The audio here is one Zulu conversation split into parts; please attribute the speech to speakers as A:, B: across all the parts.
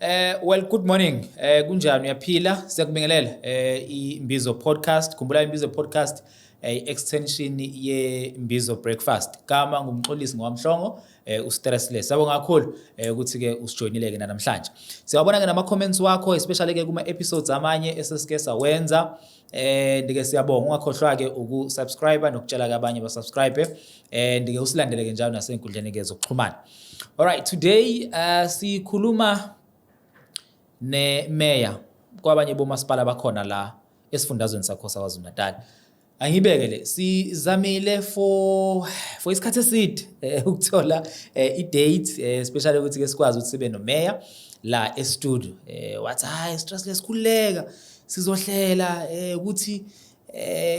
A: Well, good morning. Kunjani, uyaphila? Siyakubingelela iMbizo Podcast. Khumbula, iMbizo Podcast extension yeMbizo Breakfast. Gama nguMxolisi ngowamhlongo, ustressless. Siyabonga kakhulu ukuthi ke usijoinile ke namhlanje. Siyabona ke nama comments wakho, especially ke kuma episodes amanye esesike sawenza. Ndike siyabonga, ungakhohlwa ke ukusubscribe nokutshela ke abanye basubscribe, ndike usilandele ke njalo nasenkundleni ke zokuxhumana. Alright, today sikhuluma ne-mayor kwabanye bomasipala bakhona la esifundazweni sakho saKwaZulu Natal. Angibeke le, sizamile for isikhathi eside ukuthola i-date, especially ukuthi ke sikwazi ukuthi sibe no-mayor la e-studio. Wathi, "Hayi, stressless, khululeka, sizohlela ukuthi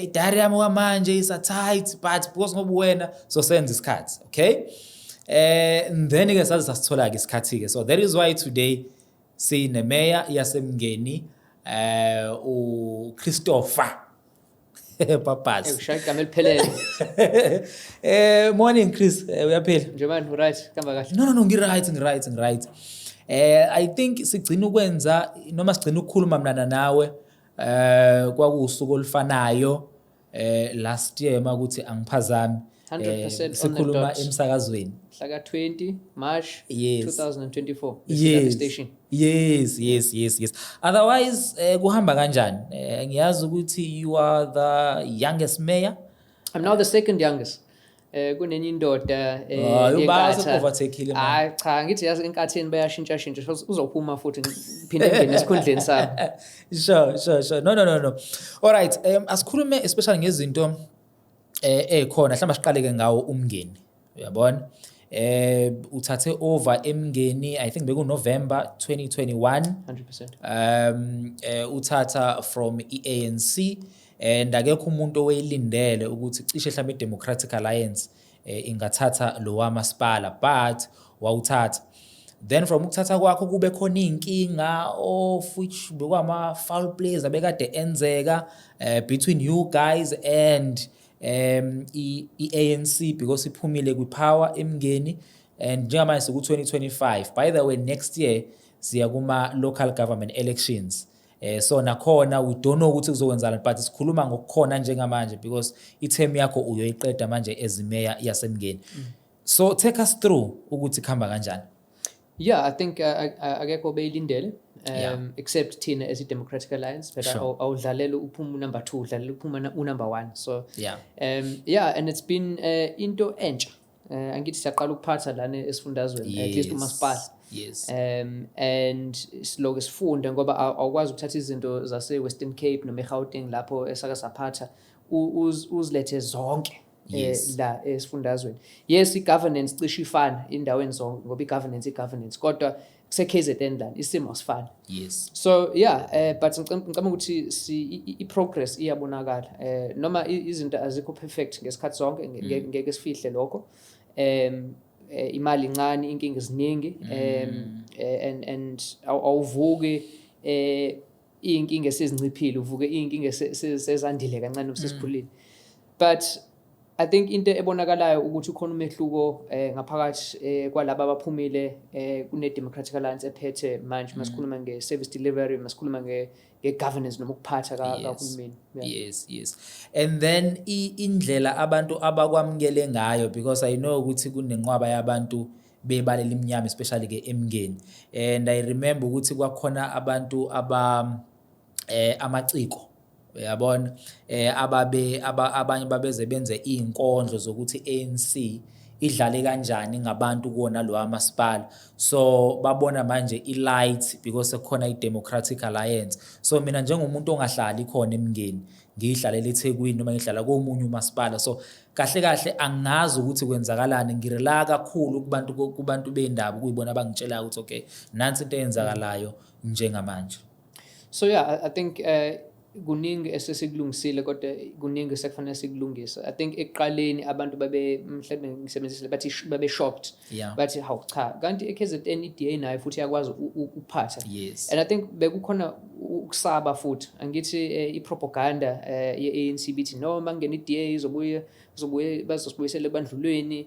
A: idayari yami kwamanje isa tight, but because ngoba wena so senza isikhathi, okay." And then ke saze sasithola ke isikhathi ke, so that is why today sine-mayor yaseMngeni, uChristopher Pappas.
B: Ushaya igama eliphelele.
A: Morning Chris, uyaphila?
B: Njengoba right, kuhamba kahle.
A: No, ngi-right, ngi-right, ngi-right. I think sigcina ukwenza noma sigcina ukukhuluma mnana nawe kwakuwusuku olufanayo last year, makuthi angiphazami.
B: 100% on the
A: Sikhuluma
B: dot.
A: emsakazweni.
B: Mhla ka-20 March 2024.
A: Yes.
B: Station.
A: Yes. Otherwise kuhamba kanjani? Ngiyazi ukuthi you are the youngest mayor.
B: I'm now the second youngest. Kunenye indoda
A: Hayi, ubaba
B: yeNkatha.
A: seku-overtake-ile manje.
B: Hayi cha, ngithi yazi enkatheni bayashintsha shintsha, uzophuma futhi ngiphinde ngene esikhundleni sami.
A: Sure. No. All right, asikhulume especially ngezinto ekhona. Mhlawumbe siqale ke ngawo uMngeni. Uyabona? Uthathe over eMngeni, I think beku November 2021.
B: 100%.
A: Uthatha from iANC, and akekho umuntu owayelindele ukuthi cishe mhlawumbe iDemocratic Alliance ingathatha lo wamasipala, but wawuthatha. Then from ukuthatha kwakho kube khona iy'nkinga, of which bekwama foul plays abekade enzeka between you guys and i-ANC, because iphumile kwi-power eMngeni. And njengamanje siku-2025, by the way, next year siya kuma local government elections. So nakhona we don't know ukuthi kuzokwenzakala, but sikhuluma ngokukhona njengamanje because i-term yakho uyoyiqeda manje as mayor yaseMngeni. So take us through ukuthi kuhamba kanjani.
B: Yeah, I think akekho obeyilindele except thina as i-Democratic Alliance, but awudlalela uphuma number 2, udlalela uphuma unumber 1. So yeah, and it's been into entsha. Angithi siyaqala ukuphatha lana esifundazweni, at least umasipala. And siloke sifunda ngoba awukwazi ukuthatha izinto zase Western Cape noma eGauteng lapho esake saphatha, uzilethe zonke la esifundazweni. Yes, i-governance cishe ifana indaweni zonke ngoba i-governance, kodwa kuse KZN lana isimo asifani. So yeah, but ngicabanga ukuthi si i-progress iyabonakala, noma izinto azikho perfect ngesikhathi sonke, ngeke sifihle lokho. Imali incane, inkinga eziningi, and awuvuki iy'nkinga esezinciphile, uvuke iy'nkinga sezandile kancane sesikhulile. But I think into ebonakalayo ukuthi ukhona umehluko ngaphakathi kwalaba abaphumile kune Democratic Alliance ephethe manje, masikhuluma nge service delivery, masikhuluma nge governance noma ukuphatha kahulumeni. Yeah.
A: Yes. And then indlela abantu abakwamukele ngayo, because I know ukuthi kunenqwaba yabantu bebala elimnyama, especially ke eMngeni. And I remember ukuthi kwakhona abantu aba amaciko, uyabona, ababe abanye babeze benze izinkondlo zokuthi ANC idlale kanjani ngabantu kuwona lo masipala. So babona manje i-light because sekukhona i-Democratic Alliance. So mina njengomuntu ongahlali khona eMngeni, ngiyihlalela eThekwini noma ngihlala komunye umasipala, so kahle kahle angazi ukuthi kwenzakalani. Ngirela kakhulu kubantu bendaba, kuyibona abangitshelayo ukuthi okay, nansi into eyenzakalayo njengamanje.
B: So yeah, I think kuningi esesikulungisile, kodwa kuningi esekufanele sikulungise. I think ekuqaleni abantu babe, mhlawumbe ngisebenzisile, bathi babe shocked. Bathi, "Hawu cha, kanti eKZN iDA nayo futhi iyakwazi ukuphatha." And I think bekukhona ukusaba futhi. Angithi i-propaganda ye-ANC bithi noma kungena i-DA izobuye bazosibuyisela ebandlulweni,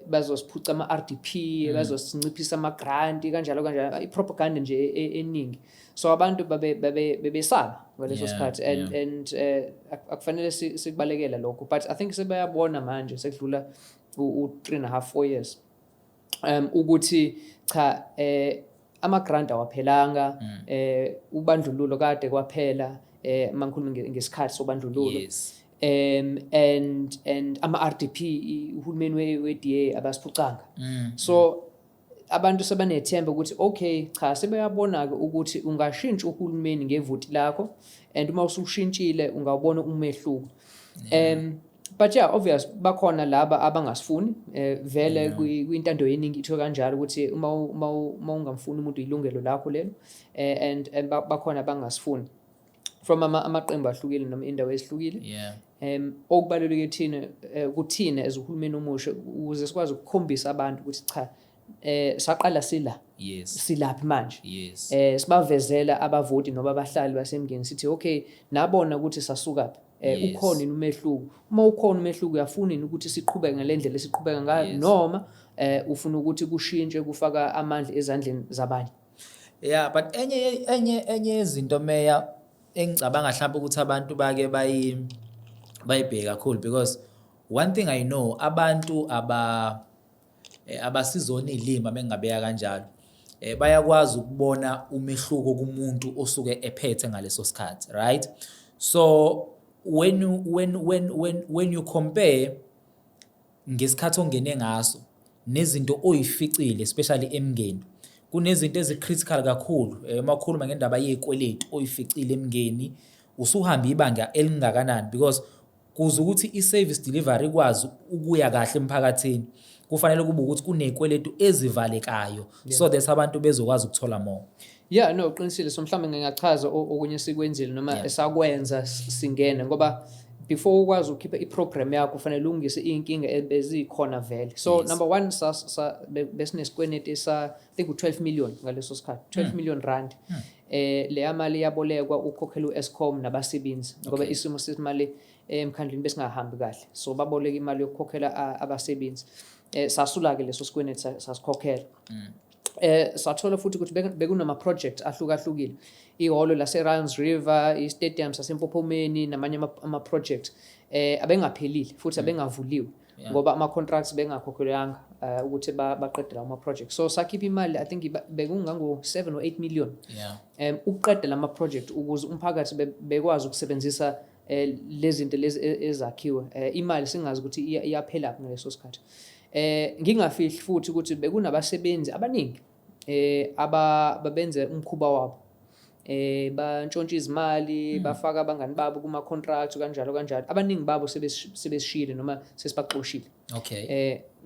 B: bazosiphuca ama-RDP, bazosinciphisa ama-grant, kanjalo kanjalo, i-propaganda nje eningi. So abantu babe babe bebesaba ngaleso sikhathi and and akufanele sikubalekela lokho, but I think sebayabona manje sekudlula u 3.5, 4 years ukuthi cha, ama grant awaphelanga, ubandlululo kade kwaphela, mangikhuluma ngesikhathi sobandlululo. And ama RDP uhulumeni we DA abasiphucanga. So abantu sebanethemba ukuthi okay, cha, sebeyabona ke ukuthi ungashintsha uhulumeni ngevoti lakho and uma usushintshile ungawubona umehluko. But yeah, obvious bakhona laba abangasifuni vele kwintando yeningi ithiwe kanjalo ukuthi uma ungamfuni umuntu ilungelo lakho lelo, and bakhona abangasifuni from amaqembu ahlukile noma indawo ezihlukile. Okubalulekile thina, kuthina as uhulumeni omusha, ukuze sikwazi ukukhombisa abantu ukuthi cha, saqala sila, silaphi manje. Sibavezela abavoti noma abahlali baseMngeni, sithi okay, nabona ukuthi sasukaphi, ukhona yini umehluko? Uma ukhona umehluko, uyafuna yini ukuthi siqhubeke ngale ndlela esiqhubeka ngayo noma ufuna ukuthi kushintshe kufaka amandla ezandleni zabanye?
A: Yeah, but enye yezinto, meya, engicabanga mhlawumbe ukuthi abantu bake bayibheke kakhulu, because one thing I know, abantu abasizona izilima mengingabeka kanjalo, bayakwazi ukubona umehluko kumuntu osuke ephethe ngaleso sikhathi, right? So when you when when when when you compare ngesikhathi ongene ngaso nezinto oyificile, especially eMngeni, kunezinto ezi-critical kakhulu, uma ukhuluma ngendaba yey'kweletu oyificile eMngeni, usuhamba ibanga elingakanani? Because kuze ukuthi i-service delivery ikwazi ukuya kahle emphakathini, kufanele kube ukuthi kuney'kweletu ezivalekayo so that abantu bezokwazi ukuthola more.
B: Yeah, no, uqinisile. So mhlawumbe ngingachaza okunye esikwenzile noma esakwenza singene, ngoba before ukwazi ukukhipha i-program yakho kufanele ulungise iy'nkinga ebezikhona vele. So number one, besinesikweleti sa, I think, u-12 million ngaleso sikhathi, 12 million rand. Leya mali yabolekwa ukukhokhela u-Eskom nabasebenzi ngoba isimo sesimali emkhandlwini besingahambi kahle, so baboleka imali yokukhokhela abasebenzi. Sasula-ke leso sikweleti, sasikhokhela. Sathola futhi ukuthi bekunama projects ahlukahlukile, ihholo lase Ryans River, i-stadium saseMpophomeni namanye ama projects abengaphelile futhi abengavuliwe ngoba ama contracts bengakhokhelwanga ukuthi baqede lawo ma projects. So sakhipha imali, I think bekungango 7 or 8 million ukuqeda lama project ukuze umphakathi bekwazi ukusebenzisa lezi zinto lezi ezakhiwe. Imali singazi ukuthi iyaphela ngaleso sikhathi. Ngingafihli futhi ukuthi bekunabasebenzi abaningi ababenze umkhuba wabo, bantshontsha izimali, bafaka abangani babo kuma contracts, kanjalo kanjalo. Abaningi babo sebesishiyile noma sesibaxoshile.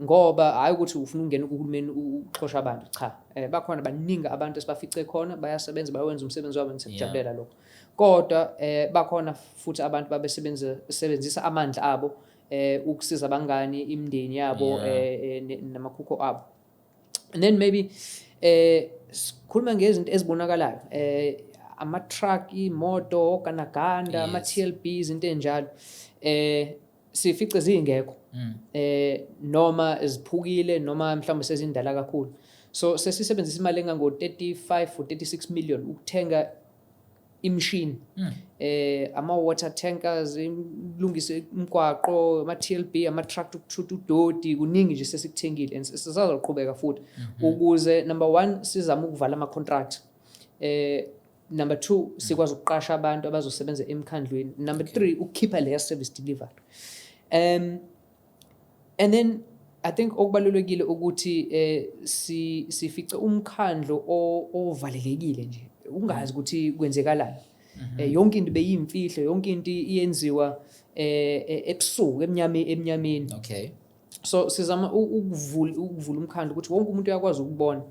B: Ngoba hayi ukuthi ufuna ukungena kuhulumeni uxosha abantu, cha. Bakhona baningi abantu esibafice khona bayasebenza, bayenza umsebenzi wabo, ngiyakujabulela lokho. Kodwa bakhona futhi abantu babesebenza sebenzisa amandla abo ukusiza abangani, imindeni yabo, namakhukho abo. And then maybe sikhuluma ngezinto ezibonakalayo, ama truck, imoto, oganaganda, ama TLB, izinto enjalo, sifice zingekho noma ziphukile noma mhlawumbe sezindala kakhulu. So sesisebenzisa imali engango 35 or 36 million ukuthenga imishini, ama water tankers, ilungise umgwaqo, ama TLB, ama truck ukuthutha udoti. Kuningi nje sesikuthengile and sisazoqhubeka futhi ukuze number 1 sizame ukuvala ama contract, number 2 sikwazi ukuqasha abantu abazosebenza emkhandlweni, number 3 ukukhipha leya service delivery. And then I think okubalulekile ukuthi sifice umkhandlo ovalelekile nje, ungazi ukuthi kwenzekalani. Yonke into beyimfihlo, yonke into iyenziwa ebusuku, emnyameni. So sizama ukuvula umkhandlo ukuthi wonke umuntu uyakwazi ukubona.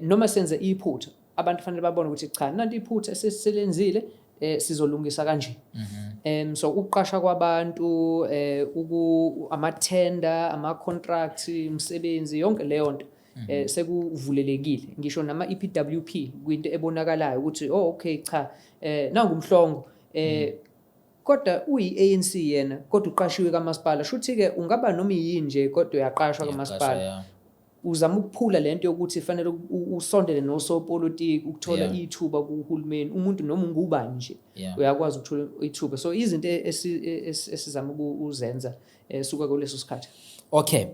B: Noma senze iphutha, abantu fanele babone ukuthi cha, nanti iphutha esesiselenzile, sizolungisa kanje. So ukuqasha kwabantu, uku ama tender, ama contracts, imisebenzi, yonke leyo nto. Sekuvulelekile ngisho nama EPWP kwinto ebonakalayo ukuthi, oh okay, cha, nangu uMhlongo, kodwa uyi-ANC yena, kodwa uqashiwe kamasipala. Shuthi ke ungaba noma yini nje, kodwa uyaqashwa kamasipala. Uzama ukuphula lento yokuthi fanele usondele nosopolitiki ukuthola ithuba kuhulumeni. Umuntu noma ungubani nje uyakwazi ukuthola ithuba. So izinto esizama ukuzenza suka kuleso sikhathi.
A: Okay.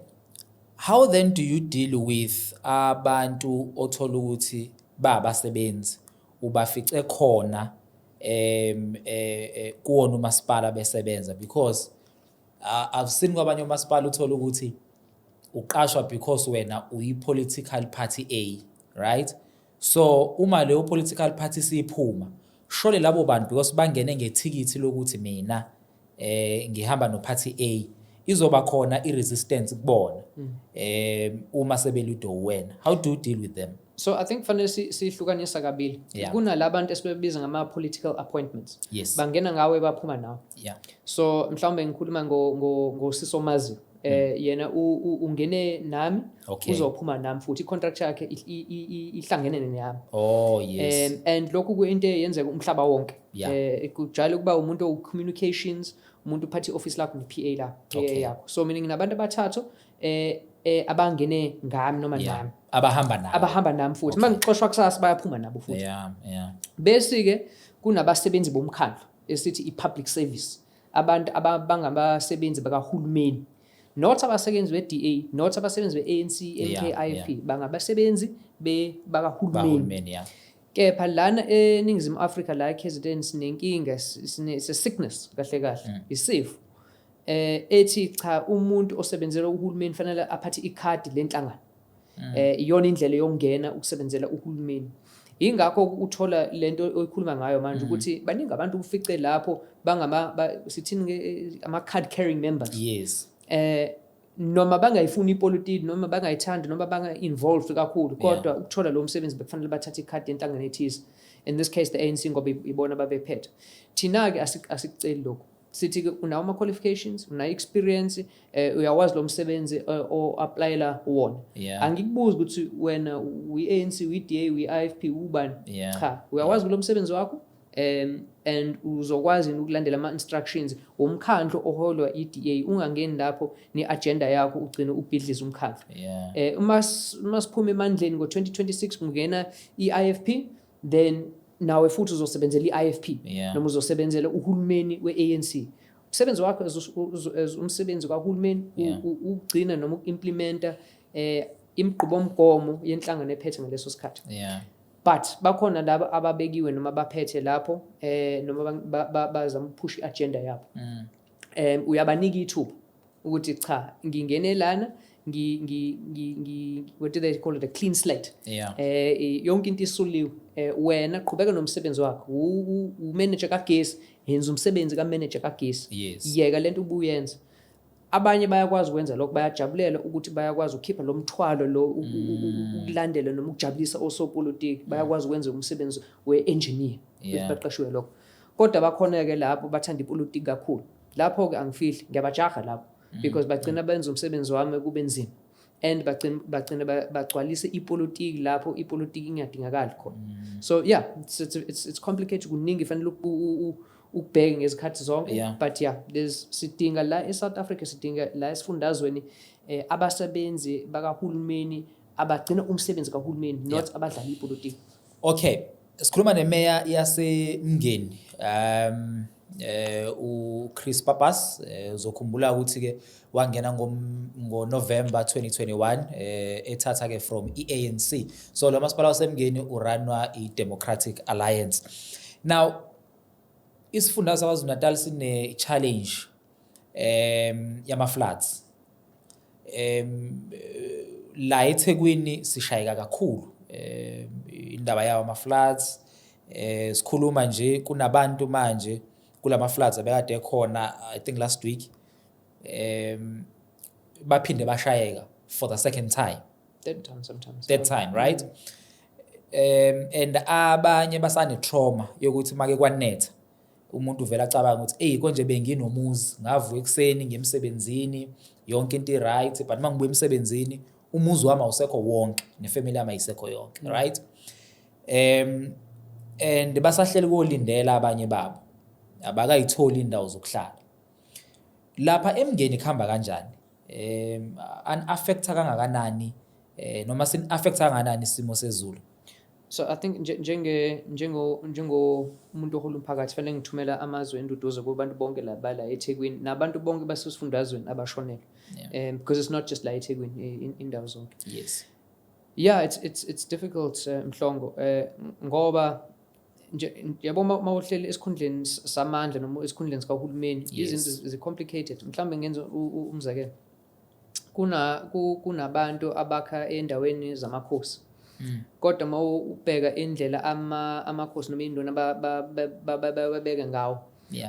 A: How then do you deal with abantu othola ukuthi babasebenzi, ubafice khona kuwona umasipala besebenza? Because I've seen kwabanye umasipala uthola ukuthi uqashwa because wena uyi-political party A, right? So uma leyo political party siphuma shole labo bantu, because bangene ngethikithi lokuthi mina ngihamba no party A, izoba khona i-resistance kubona uma sebeludo wena. How do you deal with them?
B: So I think fanele sihlukanisa kabili. Kunalabantu esibabiza ngama political appointments. Bangena ngawe, baphuma nawe. So mhlawumbe ngikhuluma ngo ngosisomazi, yena ungene nami, uzophuma nami futhi. I-contract yakhe ihlangene neyami. And lokhu kuyinto eyenzeka umhlaba wonke. Kujwayele ukuba umuntu owu-communications, umuntu uphathe i-office lakho ne-PA lakho, PA yakho. So mina nginabantu abathathu abangene ngami noma nami.
A: Abahamba nawe.
B: Abahamba nami futhi. Uma ngixoshwa kusasa, bayaphuma nabo futhi. Bese-ke kunabasebenzi bomkhandlu, esithi i-public service, abantu abangabasebenzi bakahulumeni, not abasebenzi be-DA, not abasebenzi be-ANC, MK, IFP, bangabasebenzi bakahulumeni.
A: Bahulumeni, yeah.
B: Kepha lana eNingizimu Afrika, la eKZN, sinenkinga, sine sickness kahle kahle, isifo ethi cha, umuntu osebenzela uhulumeni fanele aphathe ikhadi lenhlangano. Iyona indlela yokungena ukusebenzela uhulumeni. Ingakho uthola lento oyikhuluma ngayo manje ukuthi baningi abantu ufice lapho bangama sithini ke, ama card carrying members. Noma bangayifuni ipolitiki, noma bangayithandi, noma banga involved kakhulu, kodwa ukuthola lo msebenzi bekufanele bathathe ikhadi yenhlangano ethize, in this case the ANC, ngoba ibona babephethe. Thina ke asikuceli lokho. Sithi ke unawo ama qualifications, unayo experience, uyawazi lo msebenzi o applyela wona. Angikubuzi ukuthi wena uyi-ANC, uyi-DA, uyi-IFP, ubani. Cha, uyawazi lo msebenzi wakho and uzokwazi ukulandela ama-instructions womkhandlu oholwa i-DA, ungangeni lapho ne-agenda yakho ugcine ubhidliza umkhandlu. Uma siphuma emandleni ngo-2026, kungena i-IFP, then nawe futhi uzosebenzela i-IFP noma uzosebenzela uhulumeni we-ANC. Umsebenzi wakho as umsebenzi kahulumeni ukugcina noma uku-implementa imigqubomgomo yenhlangano ephethe ngaleso sikhathi. But bakhona laba ababekiwe noma baphethe lapho noma bazama ukuphusha i-agenda yabo. Uyabanika ithuba ukuthi cha, ngingene lana ngi ngi ngi ngi what do they call it, a clean slate. Yonke into isuliwe. Wena qhubeka nomsebenzi wakho. Umanager kagesi, yenza umsebenzi kamanager kagesi. Yeka lento ubuyenza. Abanye bayakwazi ukwenza lokho, bayajabulela ukuthi bayakwazi ukukhipha lo mthwalo lo ukulandela noma ukujabulisa osopolitiki. Bayakwazi ukwenza umsebenzi we-engineer baqashiwe lokho. Kodwa bakhona-ke lapho bathanda ipolitiki kakhulu. Lapho-ke angifihli, ngiyabajaha lapho because bagcina benza umsebenzi wami kube nzima and bagcina bagcwalise ipolitiki lapho ipolitiki ingadingakali khona. So yeah, it's complicated. Kuningi fanele ukubheke ngezikhathi zonke. But yeah, there's sidinga la eSouth Africa, sidinga la esifundazweni abasebenzi bakahulumeni abagcina umsebenzi kahulumeni, not abadlala ipolitiki.
A: Okay, sikhuluma nemeya yaseMngeni, uChris Pappas. Uzokhumbula ukuthi ke wangena ngo November 2021, ethatha ke from iANC. So lo masipala waseMngeni urunwa iDemocratic Alliance. Now isifundazwe saKwaZulu Natal sine challenge yama floods. La eThekwini sishayeka kakhulu indaba yawo ama floods. Sikhuluma nje kunabantu manje kulama floods abekade ekhona, I think last week, baphinde bashayeka for the second time.
B: Third time sometimes.
A: Third time, right? And abanye basane trauma yokuthi make kwanetha umuntu uvela acabanga ukuthi, "Hey, konje benginomuzi, ngavuka ekuseni ngemsebenzini, yonke into i-right, but mangibuya emsebenzini Umuzi wami awusekho wonke, nefamily yami ayisekho yonke, right? And basahleli kolindela, abanye babo abakayitholi indawo zokuhlala. Lapha eMngeni kuhamba kanjani? An-affecta kangakanani, noma sin-affecta kangakanani isimo sezulu?
B: So I think njenge njengo njengo umuntu ohola umphakathi, fanele ngithumela amazwi enduduzo kubantu bonke la bala eThekwini nabantu bonke basesifundazweni abashonelwe, because it's not just la eThekwini, indawo zonke. Yeah, it's difficult, Mhlongo, ngoba nje yabo mawuhleli esikhundleni samandla noma esikhundleni sikahulumeni, izinto zi-complicated. Mhlawumbe ngenza umzekelo, kunabantu abakha endaweni zamakhosi, kodwa uma ubheka indlela amakhosi noma induna babeke ngawo,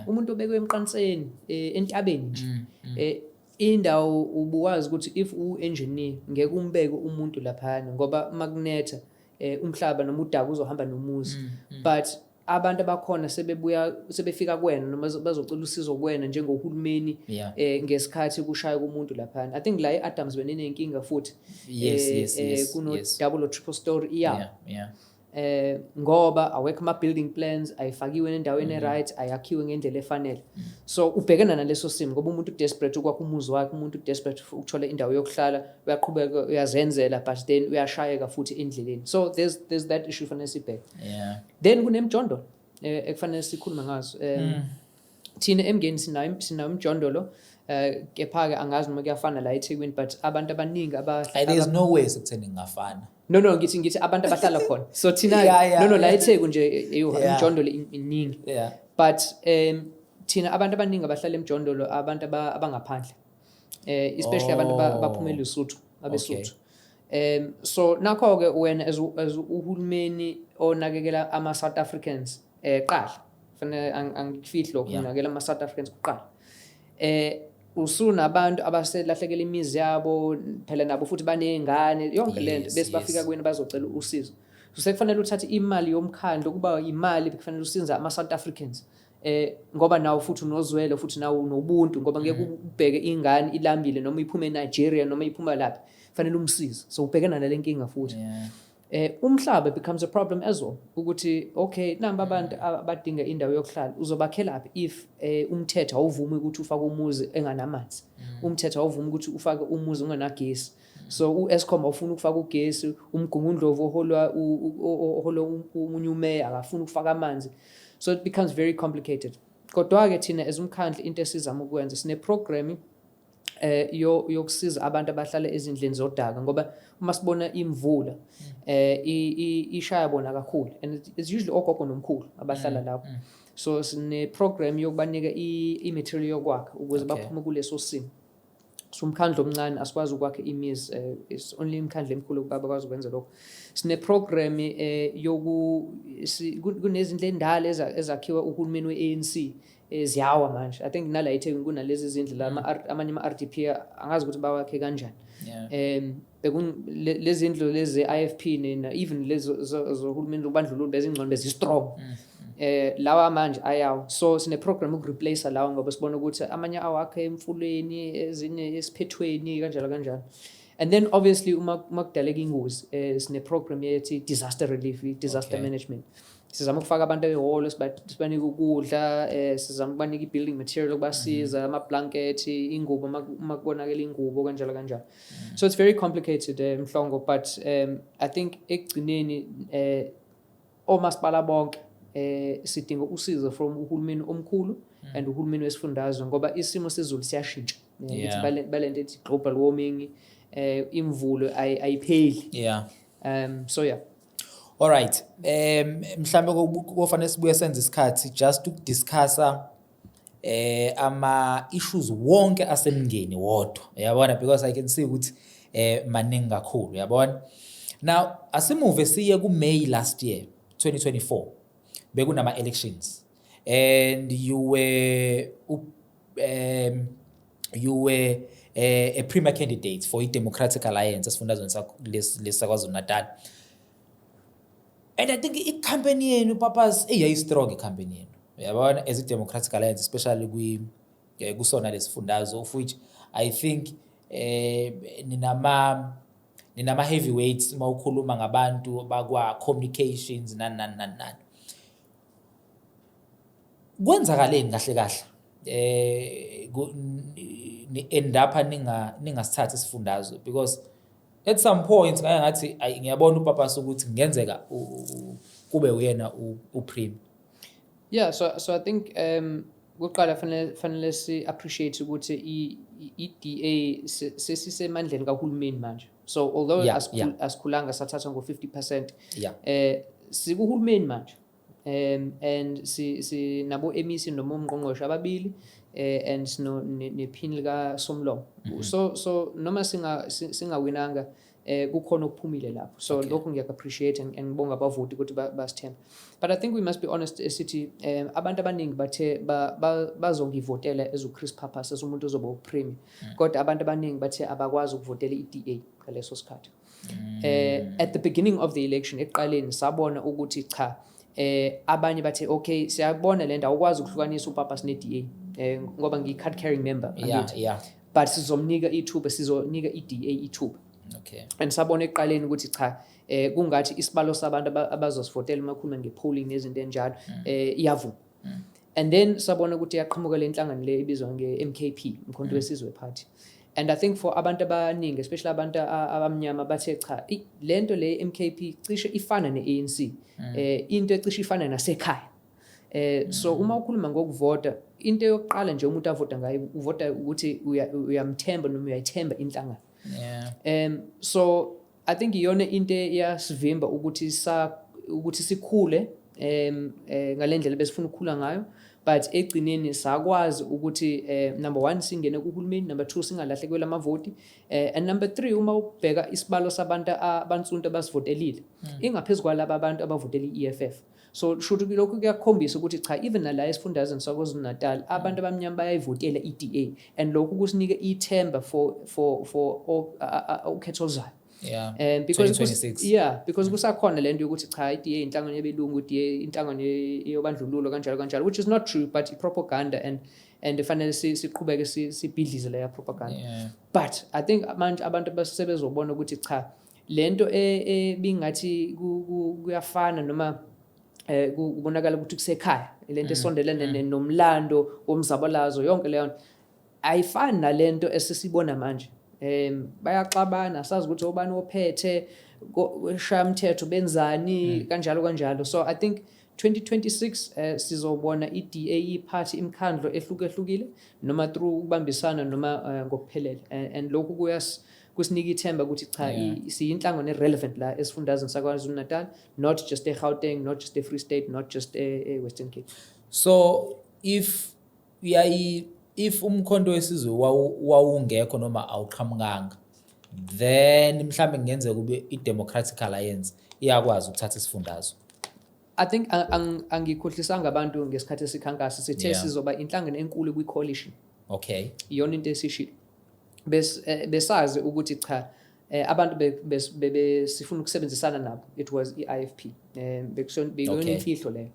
B: umuntu obekwe emqanseni, entabeni nje, indawo ubuwazi ukuthi if u-engineer ngeke umbeke umuntu laphayana, ngoba makunetha umhlaba noma udaka uzohamba nomuzi. But abantu abakhona sebebuya, sebefika kuwena noma bazocela usizo kuwena njengohulumeni ngesikhathi kushaya kumuntu laphana. I think la e-Adams benenenkinga futhi, kuno double or triple story, yeah. Ngoba awekho ama building plans, ayifakiwe endaweni right, ayakhiwe ngendlela efanele. So ubhekana naleso simo ngoba umuntu desperate ukwakha umuzi wakhe, umuntu desperate ukuthola indawo yokuhlala, uyaqhubeka uyazenzela, but then uyashayeka futhi endleleni. So there's that issue fanele sibheke. Then kunemjondolo ekufanele sikhulume ngazo. Thina eMngeni sinayo umjondolo, kepha-ke angazi noma kuyafana la eThekwini, but abantu abaningi
A: Ay, there's no way sekutheni ngingafana.
B: No, ngithi abantu abahlala khona, so thina no, la eTheku nje, eyo, imjondolo iningi, but thina abantu abaningi abahlala emjondolo abantu abangaphandle, especially abantu abaphuma eLesotho, abeSuthu. So nakho ke wena as uhulumeni onakekela ama South Africans, qala fanele angikufihli lokho, unakekela ama South Africans kuqala, usunabantu abaselahlekela imizi yabo phela, nabo futhi baney'ngane, yonke lento, bese bafika kuwena bazocela usizo. So sekufanele uthathe imali yomkhandlu, kuba imali bekufanele usize ama-South Africans, ngoba nawo futhi unozwelo, futhi nawo unobuntu, ngoba ngeke ubheke ingane ilambile noma iphume eNigeria noma iphuma laphi, fanele umsize. So ubhekana nale nkinga futhi. Umhlaba becomes a problem as well, ukuthi okay, namba abantu abadinga indawo yokuhlala, uzobakhelaphi if umthetho awuvumi ukuthi ufake umuzi enganamanzi, umthetho awuvumi ukuthi ufake umuzi ungenagesi? So u-Eskom awufuni ukufaka ugesi, uMgungundlovu oholwa oholwa omunye umeya akafuni ukufaka amanzi. So it becomes very complicated. Kodwa-ke thina as umkhandlu, into esizama ukwenza, sine-program yokusiza abantu abahlala ezindlini zodaka, ngoba uma sibona imvula ishaya bona kakhulu, and it's usually ogogo nomkhulu abahlala lapho. So sine program yokubanika i-material yokwakha ukuze baphume kuleso simo. So umkhandlu omncane asikwazi ukwakha imizi, it's only imikhandlu emikhulu ukuba bakwazi ukwenza lokho. Sine program yoku kunezindlu endala ezakhiwa uhulumeni we-ANC, ziyawa manje. I think nala eThekwini kunalezi zindlu la, amanye ama-RDP, angazi ukuthi bawakhe kanjani. Lezi zindlu lezi ze-IFP even lezi zohulumeni lobandlululo bezingcono, bezi-strong. Lawa manje ayawo, so sine program ukureplace lawa, ngoba sibona ukuthi amanye awakhe emfuleni, ezinye esiphethweni, kanjalo kanjalo. And then obviously uma kudaleka ingozi, sine program yethi disaster relief, disaster management. Sizama ukufaka abantu ehholo, sibanike ukudla, sizama ukubanika i-building material ukubasiza, ama-blanket, ingubo uma kubonakala ingubo, kanjalo kanjalo. So it's very complicated, Mhlongo, but I think ekugcineni omasipala bonke sidinga usizo from uhulumeni omkhulu and uhulumeni wesifundazwe, ngoba isimo sezulu siyashintsha. Ngithi balento ethi global warming, imvulo ayipheli. So yeah.
A: Alright. Mhlambe kofanele sibuye senze isikhathi just ukudiscussa ama issues wonke aseMngeni wodwa. Uyabona, because I can see ukuthi maningi kakhulu, uyabona. Now asimove siye ku May last year, 2024. Bekunama elections and you were a premier candidate for i-Democratic Alliance esifundazweni sakho lesi saKwaZulu Natal. And I think i-campaign yenu, papas, eyayi-strong i-campaign yenu. Uyabona, as i-Democratic Alliance, especially kwi kusona lesifundazwe, of which I think ninama Ninama heavyweights uma ukhuluma ngabantu bakwa communications, nani nani nani nani. Kwenzakaleni kahle kahle ni end up ningasithathi isifundazwe? Because at some point ngake ngathi, ayi, ngiyabona uPappas ukuthi kungenzeka kube uyena upremier.
B: Yeah, so I think kuqala fanele si appreciate ukuthi i-DA sesisemandleni kahulumeni manje. So although asikhulanga sathatha ngo-50%, sikuhulumeni manje. And si nabo MEC noma umngqongqoshe ababili, and sino nephini lika Somlomo. So noma singawinanga, kukhona okuphumile lapho. So lokho ngiyak appreciate and ngibonga abavoti ukuthi basithemba. But I think we must be honest esithi abantu abaningi bathe bazongivotela as uChris Pappas, as umuntu ozoba upremier. Kodwa abantu abaningi bathe abakwazi ukuvotela iDA ngaleso sikhathi. At the beginning of the election, ekuqaleni, sabona ukuthi cha, abanye bathe, okay, siyabona le ndawo ukwazi ukuhlukanisa uPappas ne-DA, ngoba ngiyi card carrying member, angithi? But sizomnika ithuba, sizonika i-DA ithuba. And sabona ekuqaleni ukuthi cha, kungathi isibalo sabantu abazosivotela uma khuluma nge-polling nezinto enjalo, iyavuma. And then sabona ukuthi iyaqhamuka le nhlangano le ebizwa nge-MKP, Umkhonto weSizwe Party, and I think for abantu abaningi, especially abantu abamnyama, bathe cha, lento le MKP cishe ifana ne-ANC, into ecishe ifana nasekhaya. So uma ukhuluma ngokuvota, into yokuqala nje umuntu avota ngayo, uvota ukuthi uyamthemba noma uyayithemba inhlangano. So I think iyona into eyasivimba ukuthi sikhule ngalendlela besifuna ukukhula ngayo, but egcineni sakwazi ukuthi number 1, singene kuhulumeni, number 2, singalahlekelwa amavoti, and number 3, uma ubheka isibalo sabantu abansuntu abasivotelile, ingaphezulu kwalaba abantu abavotela i-EFF. So shuthi lokhu kuyakhombisa ukuthi cha, even nala esifundazweni saKwaZulu Natal, abantu abamnyama bayayivotela i-DA, and lokhu kusinike ithemba for ukhetho oluzayo. Because
A: 2026.
B: Yeah, because kusakhona lento yokuthi cha, i-DA inhlangano yabelungu, i-DA inhlangano yobandlululo, kanjalo kanjalo, which is not true, but i-propaganda, and fanele siqhubeke sibhidlize leya propaganda. But I think manje abantu basebezobona ukuthi cha, lento ebingathi kuyafana noma kubonakala ukuthi kusekhaya, lento esondelene nomlando womzabalazo, yonke leyo nto ayifani nalento esesibona manje. Bayaxabana, asazi ukuthi obani ophethe, shaya umthetho benzani, kanjalo kanjalo. So I think 2026 sizobona i-DA iphathi imikhandlo ehlukehlukile, noma through ukubambisana noma ngokuphelele, and lokhu kusinika ithemba ukuthi cha, siyinhlangano e-relevant la esifundazweni saKwaZulu Natal, not just e-Gauteng, not just e-Free State, not just e-Western Cape.
A: So if Umkhonto weSizwe wawungekho noma awuqhamukanga, then mhlambe kungenzeka kube i-Democratic Alliance iyakwazi ukuthatha isifundazwe.
B: I think angikhohlisanga abantu ngesikhathi esikhankasa, sithe sizoba inhlangano enkulu kwi-coalition. Iyona into esishilo. Besazi ukuthi cha, abantu besifuna ukusebenzisana nabo, it was i-IFP, bekuyona imfihlo leyo.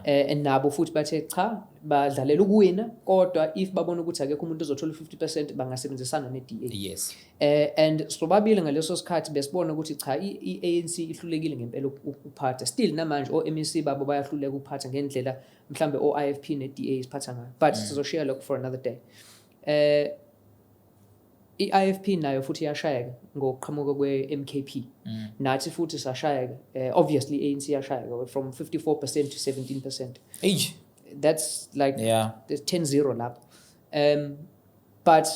B: And nabo futhi bathe cha, badlalela ukuwina, kodwa if babona ukuthi akekho umuntu ozothola u-50%, bangasebenzisana ne-DA. And sobabili ngaleso sikhathi besibona ukuthi cha, i-ANC ihlulekile ngempela ukuphatha. Still namanje o-MEC babo bayahluleka ukuphatha ngendlela mhlambe o-IFP ne-DA isiphatha ngayo, but sizoshiya lokho for another day. I-IFP nayo futhi iyashayeka ngokuqhamuka kwe-MKP. Nathi futhi sashayeka. Obviously i-ANC yashayeka from 54% to 17%.
A: Eish.
B: That's like there's 10-0 lapho. But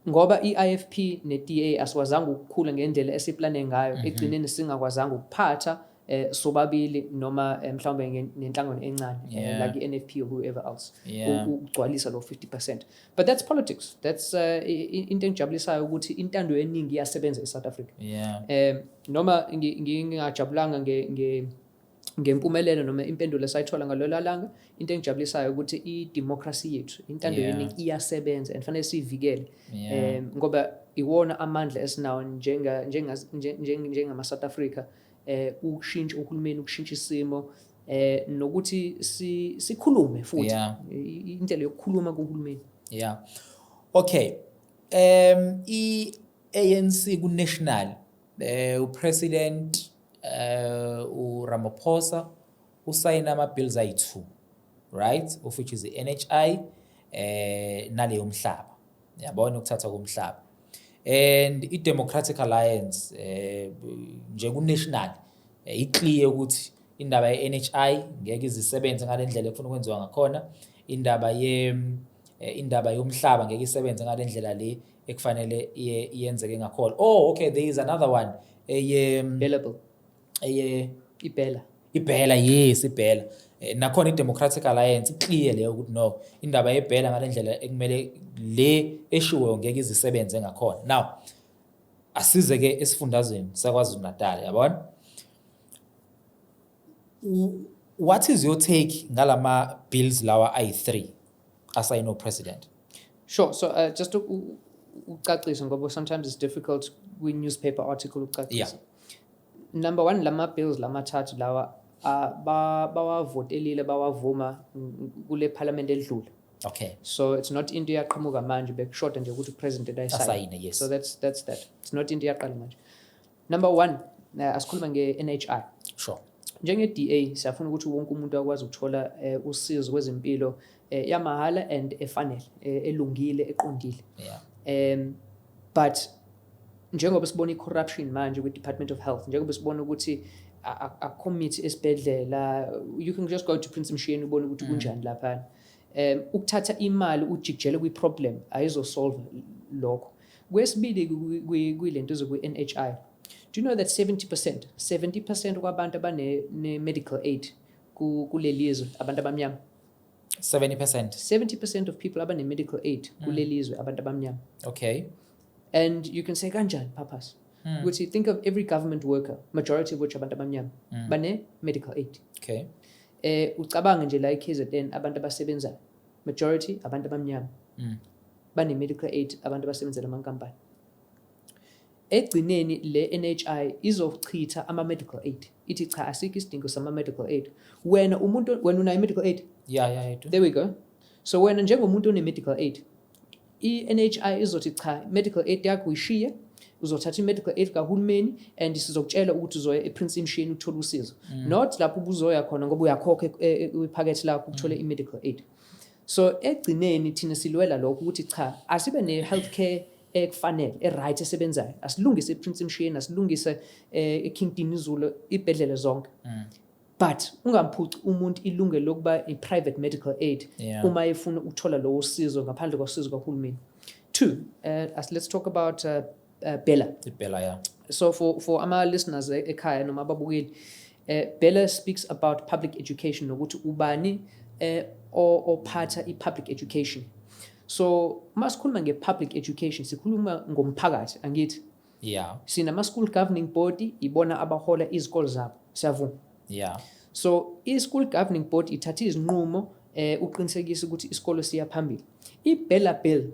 B: ngoba i-IFP ne-DA asikwazanga ukukhula ngendlela esiplane ngayo, egcineni singakwazanga ukuphatha sobabili noma mhlawumbe nenhlangano encane like i-NFP or whoever else ukugcwalisa lo 50%. But that's politics. That's into engijabulisayo ukuthi intando yeningi iyasebenza eSouth Africa. Noma ngingajabulanga ngempumelelo noma impendulo esayithola ngalelo langa, into engijabulisayo ukuthi i-democracy yethu, intando yeningi, iyasebenza and fanele siyivikele, ngoba iwona amandla esinawo njengama South Africa ukushintsha uhulumeni, ukushintsha isimo, nokuthi sikhulume futhi indlela yokukhuluma kuhulumeni.
A: Yeah. Okay. I ANC ku national, upresident uRamaphosa usayina ama bills ayi2, right, of which is the NHI nale yomhlaba, yabona, ukuthatha komhlaba. And i-Democratic Alliance nje ku-national i-clear ukuthi indaba ye-NHI ngeke izisebenze ngale ndlela efuna ukwenziwa ngakhona, indaba yomhlaba ngeke isebenze ngale ndlela le ekufanele iyenzeke ngakhona. Oh, okay, there is another one eye
B: BELA Bill.
A: Eye
B: iBELA.
A: iBELA, yes, iBELA. Nakhona i-Democratic Alliance clear leyo ukuthi no, indaba yeBELA ngale ndlela ekumele le eshiwo ngeke izisebenze ngakhona. Now asize ke esifundazweni sakwaZulu Natal, yabona. What is your take ngalama bills lawa ayi3 asayino president?
B: Sure. So just to ucacisa, ngoba sometimes it's difficult kwi-newspaper article ukucacisa. Number one, lama bills lamathathu lawa bawavotelile, bawavuma kule parliament edlule. So it's not into iyaqhamuka manje, bekushoda nje ukuthi upresident ayisayine.
A: Asayine, yes.
B: So that's that. It's not into iyaqala manje. Number one, asikhuluma nge-NHI. Njenge-DA siyafuna ukuthi wonke umuntu akwazi ukuthola usizo kwezempilo yamahhala and efanele, elungile, eqondile. But njengoba sibona i-corruption manje kwi-Department of Health, njengoba sibona ukuthi akukho mithi esibhedlela, you can just go to Prince Mshiyeni ubone ukuthi kunjani laphana. Ukuthatha imali ujikijele kwi-problem ayizosolve lokho. Kwesibili, kwilento kwi-NHI. Do you know that 70% kwabantu abane medical aid kuleli zwe abantu abamnyama?
A: 70%?
B: 70% of people abane medical aid kuleli zwe abantu abamnyama. And you can say, "Kanjani, papas?" Ukuthi think of every government worker, majority of which abantu abamnyama, bane medical aid. Ucabange nje la eKZN abantu abasebenzayo, majority abantu abamnyama. Bane medical aid abantu abasebenzela amankampani. Egcineni le NHI izochitha ama medical aid. Ithi cha, asikho isidingo sama medical aid. Wena umuntu, wena unayo medical aid?
A: Yeah, I do.
B: There we go. So wena njengomuntu one medical aid, i-NHI izothi cha, medical aid yakho uyishiye, uzothatha i-medical aid kahulumeni and sizokutshela ukuthi uzoya ePrince Mshiyeni uthole usizo. Not lapho ubuzoya khona ngoba uyakhokha kwiphakethe lakho ukuthole i-medical aid. So egcineni thina silwela lokho ukuthi cha, asibe ne-healthcare ekufanele, e-right, esebenzayo. Asilungise ePrince Mshiyeni, asilungise eKing Dinuzulu, ibhedlela zonke. But ungamphuci umuntu ilungelo lokuba i-private medical aid uma efuna ukuthola lowo sizo ngaphandle kosizo kahulumeni. Two, let's talk about BELA.
A: IBELA, yeah.
B: So for ama listeners ekhaya noma ababukeli, BELA speaks about public education nokuthi ubani ophatha i-public education. So masikhuluma nge-public education sikhuluma ngomphakathi, angithi?
A: Yeah.
B: Sinama school governing body, ibona abahola izikole zabo. Siyavuma?
A: Yeah.
B: So i-school governing board ithatha izinqumo uqinisekisa ukuthi isikolo siya phambili. I-BELA Bill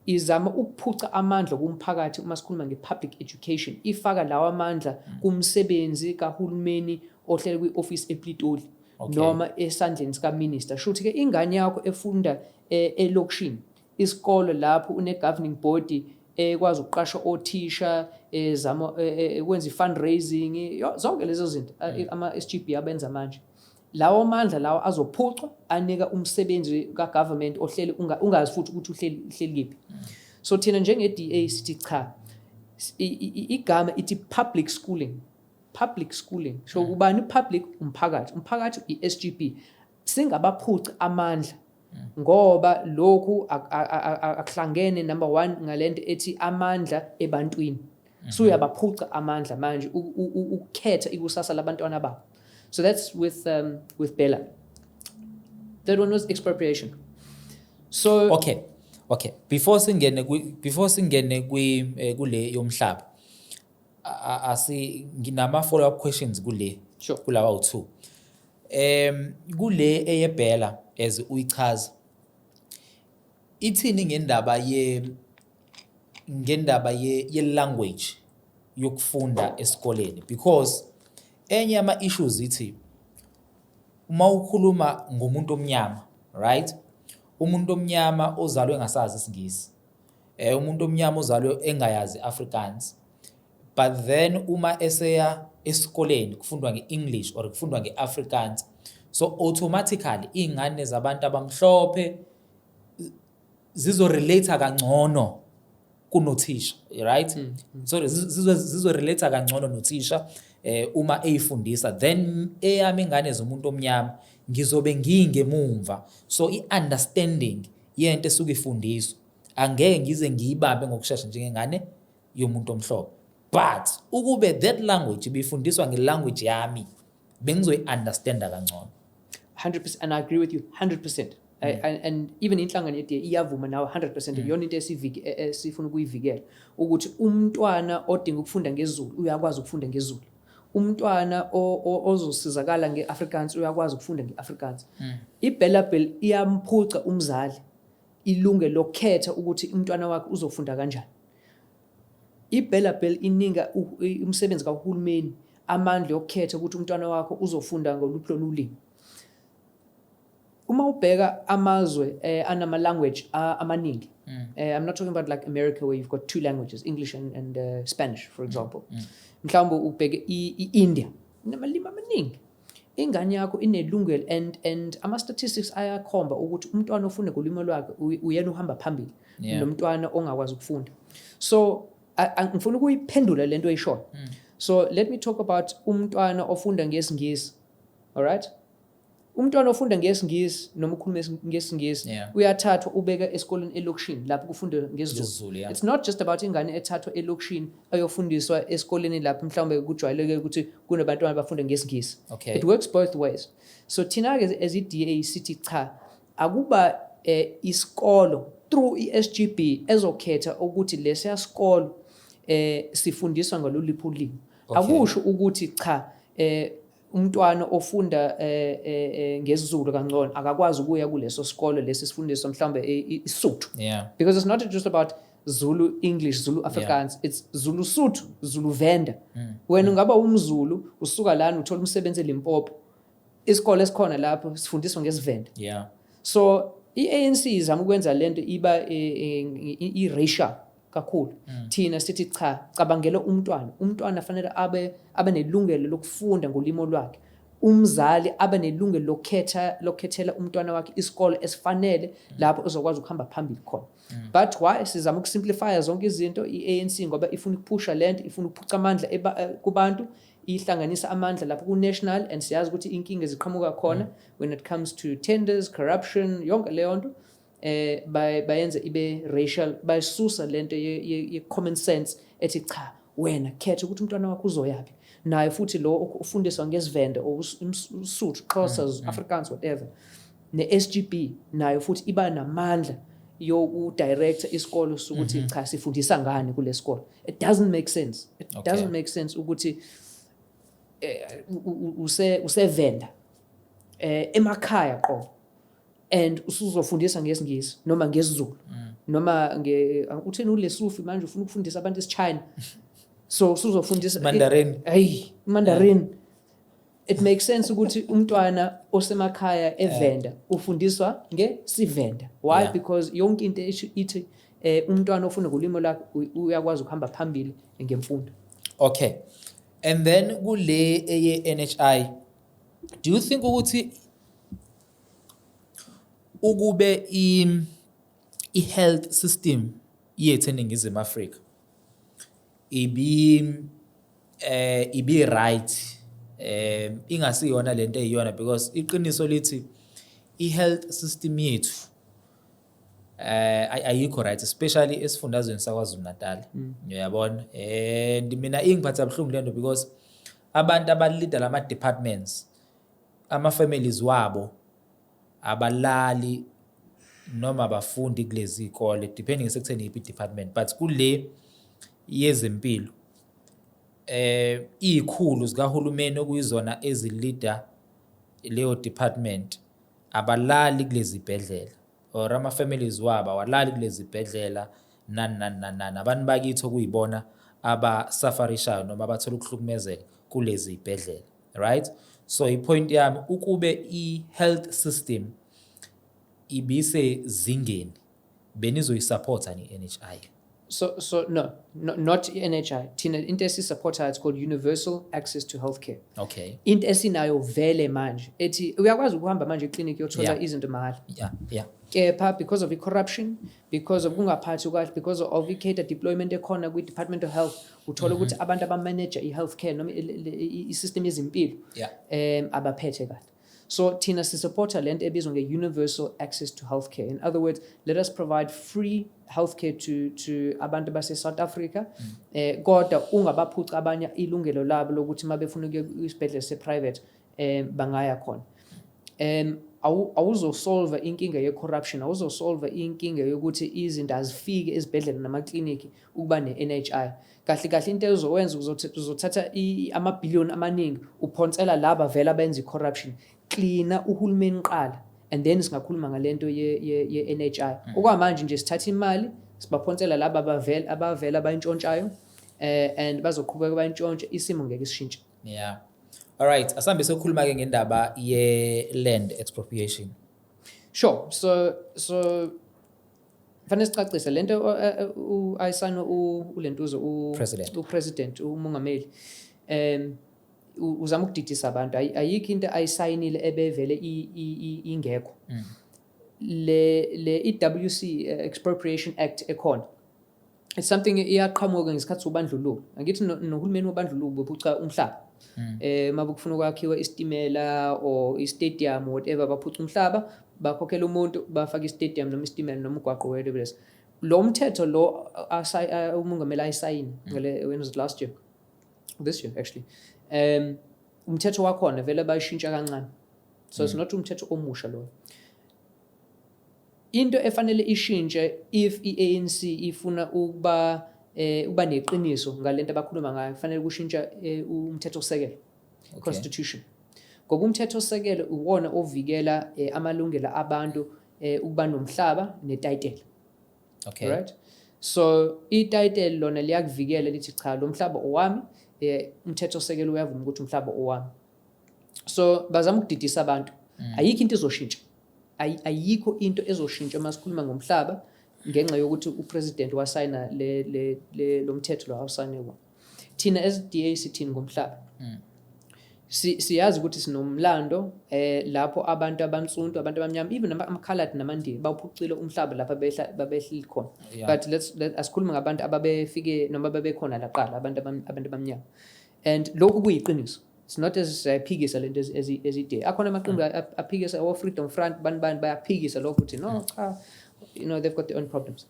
B: izama ukuphuca amandla kumphakathi uma sikhuluma nge-public education, ifaka lawa amandla kumsebenzi kahulumeni ohlele kwi-office ePitoli noma esandleni sikaminister. Shuthi ke ingane yakho efunda elokishini, isikolo lapho une-governing body ekwazi ukuqasha othisha, ezama ukwenza i-fundraising, zonke lezo zinto ama-SGB abenza manje, lawo mandla lawo azophucwa, anika umsebenzi ka-government ohleli ungazi futhi ukuthi uhleli kephi. So thina njenge-DA sithi cha, igama ithi public schooling, public schooling. So ubani public? Umphakathi. Umphakathi i-SGB. Singabaphuci amandla ngoba lokhu akuhlangene. Number 1, ngalento ethi amandla ebantwini, so uyabaphuca amandla manje ukukhetha ikusasa labantwana babo. So that's with BELA. Third one was expropriation. So
A: Okay, before singene kwi kule yomhlaba, asi nginama follow up questions kule kulawa u2 kule eyeBELA. As uyichaza, ithini ngendaba ye language yokufunda esikoleni? Because enye yama issues ithi uma ukhuluma ngomuntu omnyama, right, umuntu omnyama ozalwe ngasazi isiNgisi. Umuntu omnyama ozalwe engayazi Afrikaans, but then uma eseya esikoleni kufundwa nge-English or kufundwa nge-Afrikaans, so automatically iy'ngane zabantu abamhlophe zizorelate kangcono kunothisha, right? Sorry, zizorelate kangcono nothisha uma eyifundisa. Then eyami ingane zomuntu omnyama ngizobe ngingemumva, so i-understanding yento esuke ifundiswa angeke ngize ngiyibambe ngokushesha njengengane yomuntu omhlophe. But ukube that language ibifundiswa ngelanguage yami, bengizoyi-understanda kangcono.
B: 100%, and I agree with you 100%. And even inhlangano ye-DA iyavuma nawe 100%. Iyona into esifuna ukuyivikela, ukuthi umntwana odinga ukufunda ngesiZulu uyakwazi ukufunda ngesiZulu, umntwana ozosizakala nge-Afrikaans uyakwazi ukufunda nge-Afrikaans. I-BELA Bill iyamphuca umzali ilungelo lokukhetha ukuthi umntwana wakhe uzofunda kanjani. I-BELA Bill ininga umsebenzi kahulumeni amandla okukhetha ukuthi umntwana wakho uzofunda ngoluphi lolu ulimi. Uma ubheka amazwe anama language amaningi, I'm not talking about like America where you've got two languages, English and Spanish, for example. Mhlawumbe ubheke i-India, inamalimi amaningi. Ingane yakho inelungelo, and ama statistics ayakhomba ukuthi umntwana ofunda ngolimi lwakhe uyena uhamba phambili nomntwana ongakwazi ukufunda. So ngifuna ukuyiphendula lento oyishoyo. So let me talk about umntwana ofunda ngesiNgisi, all right? Umntwana ofunda ngesiNgisi noma ukhuluma ngesiNgisi uyathathwa ubeka esikoleni elokishini lapho kufundwa ngesiZulu.
A: NgesiZulu, yeah.
B: It's not just about ingane ethathwa elokishini ayofundiswa esikoleni lapho mhlawumbe kujwayeleke ukuthi kunabantwana abafunda ngesiNgisi. It works both ways. So thina-ke as i-DA sithi cha, akuba isikolo through i-SGB ezokhetha ukuthi lesiya sikolo sifundiswa ngaloliphi ulimi. Akusho ukuthi cha, umntwana ofunda ngesiZulu kangcono akakwazi ukuya kuleso sikolo lesi sifundiswa mhlawumbe iSuthu, because it's not just about Zulu English, Zulu Afrikaans, it's Zulu Sotho, Zulu Venda. Wena ungaba umZulu, usuka lana uthola umsebenzi eLimpopo, isikole esikhona lapho sifundiswa ngesiVenda. So i-ANC izama ukwenza lento iba i-racial kakhulu. Thina sithi cha, cabangela umntwana. Umntwana fanele abe nelungelo lokufunda ngolimi lwakhe. Umzali abe nelungelo lokukhethela umntwana wakhe isikole esifanele lapho uzokwazi ukuhamba phambili khona. But why sizama ukusimplify zonke izinto i-ANC? Ngoba ifuna ukuphusha lento, ifuna ukuphuca amandla kubantu, ihlanganisa amandla lapho ku-national, and siyazi ukuthi inkinga ziqhamuka khona when it comes to tenders, corruption, yonke leyo nto. Bayenze ibe racial, bayisusa lento ye common sense ethi cha, wena khetha ukuthi umntwana wakho uzoyapi. Naye futhi lo ufundiswa ngesiVenda or uSuthu, Xhosa, Afrikaans, whatever, ne-SGB nayo futhi iba namandla yokudirector isikolo sokuthi cha, sifundisa ngani kule sikolo. It doesn't make sense. It doesn't make sense ukuthi usevenda emakhaya qobo and usuzofundisa ngesiNgisi noma ngesiZulu noma nge utheni uLesufi manje ufuna ukufundisa abantu isiChina, so usuzofundisa
A: Mandarin.
B: Hey, Mandarin. It makes sense ukuthi umntwana osemakhaya eVenda ufundiswa ngesiVenda. Why? Because yonke into ithi umntwana ofunda ngolimi lwakhe uyakwazi ukuhamba phambili ngemfundo.
A: Okay. And then kule eye NHI, do you think ukuthi ukube i health system yethu eNingizimu Afrika ibi right, ingasiyona lento eyiyona? Because iqiniso lithi i health system yethu ayikho right, especially esifundazweni saKwaZulu Natal, uyabona? And mina ingiphatha buhlungu lento because abantu abalida lama departments, ama families wabo abalali noma abafundi kulezi zikole, depending sekutheni yiphi department, but kule yezempilo izikhulu zikahulumeni okuyizona ezilida leyo department abalali kulezi bhedlela or ama families wabo awalali kulezi bhedlela, nani nani nani nani. Abantu bakithi okuyibona abasufferishayo noma abathola ukuhlukumezeka kulezi bhedlela, right? So ipoint yami, ukube i-health system ibisezingeni Benizoyisupporta ni-NHI?
B: So no, not i-NHI. Thina into esisupportayo, it's called universal access to healthcare. Into esinayo vele manje ethi uyakwazi ukuhamba manje eklinikhi uyothola izinto mahhala. Kepha because of i-corruption, because of kungaphathi kahle, because of i-cadre deployment ekhona kwi-Department of Health, uthola ukuthi abantu abamanage i-healthcare noma i-system yezempilo abaphethe kahle. So thina sisupporta lento ebizwa nge-universal access to healthcare. In other words, let us provide free healthcare to abantu base-South Africa, kodwa ungabaphuca abanye ilungelo labo lokuthi uma befuna ukuya isibhedlela se-private bangaya khona. Awuzosolve inkinga ye-corruption, awuzosolve inkinga yokuthi izinto azifiki ezibhedlela namakliniki ukuba ne-NHI. Kahle kahle into ezowenza, uzothatha amabhiliyoni amaningi uphonsela laba vele abenza i-corruption. Cleana uhulumeni qala and then singakhuluma ngalento ye-NHI. Okwamanje nje sithatha imali sibaphonsela laba abavele abayintshontshayo, and bazoqhubeka bayintshontshe, isimo ngeke sishintshe.
A: Yeah, alright, asambe sokhuluma ke ngendaba ye-land expropriation.
B: Sure. So fanele sicacise lento ayisayine ulentuzo
A: President.
B: Upresident, umongameli, uzama ukudidisa abantu. Ayikho into ayisayinile ebevele ingekho. Le i-WC Expropriation Act ekhona, it's something iyaqhamuka ngesikhathi sobandlululo. Angithi nohulumeni wobandlululo bephuca umhlaba uma kufuna ukwakhiwa isitimela or i-stadium or whatever, baphuca umhlaba, bakhokhela umuntu, bafake i-stadium noma isitimela noma umgwaqo, whatever it is. Lo mthetho lo umongameli ayisayini ngale, when was it, last year, this year actually, umthetho wakhona vele bayishintsha kancane, so it's not umthetho omusha lo. Into efanele ishintshe if i-ANC ifuna ukuba neqiniso ngalento abakhuluma ngayo, kufanele kushintsha umthetho-sisekelo, constitution, ngoba umthetho-sisekelo uwona ovikela amalungelo abantu ukuba nomhlaba netayitela. Right, so itayitela lona liyakuvikela, lithi cha, lo mhlaba owami, umthetho-sisekelo uyavuma ukuthi umhlaba owami. So bazama ukudidisa abantu. Ayikho into ezoshintsha. Ayikho into ezoshintsha uma sikhuluma ngomhlaba ngenxa yokuthi upresident wasayina le lo mthetho lo awusayine wona. Thina as DA sithini ngomhlaba? Siyazi ukuthi sinomlando lapho abantu abansundu, abantu abamnyama, even amakhaladi namandiya bawuphucile umhlaba lapha babehleli khona. But asikhulume ngabantu ababefike noma babekhona laqala, abantu abamnyama, and lokhu kuyiqiniso. It's not as siyayiphikisa lento ezide. Akhona amaqembu aphikisa, o Freedom Front, bani bani, bayaphikisa lokho ukuthi no, cha, they've got their own problems.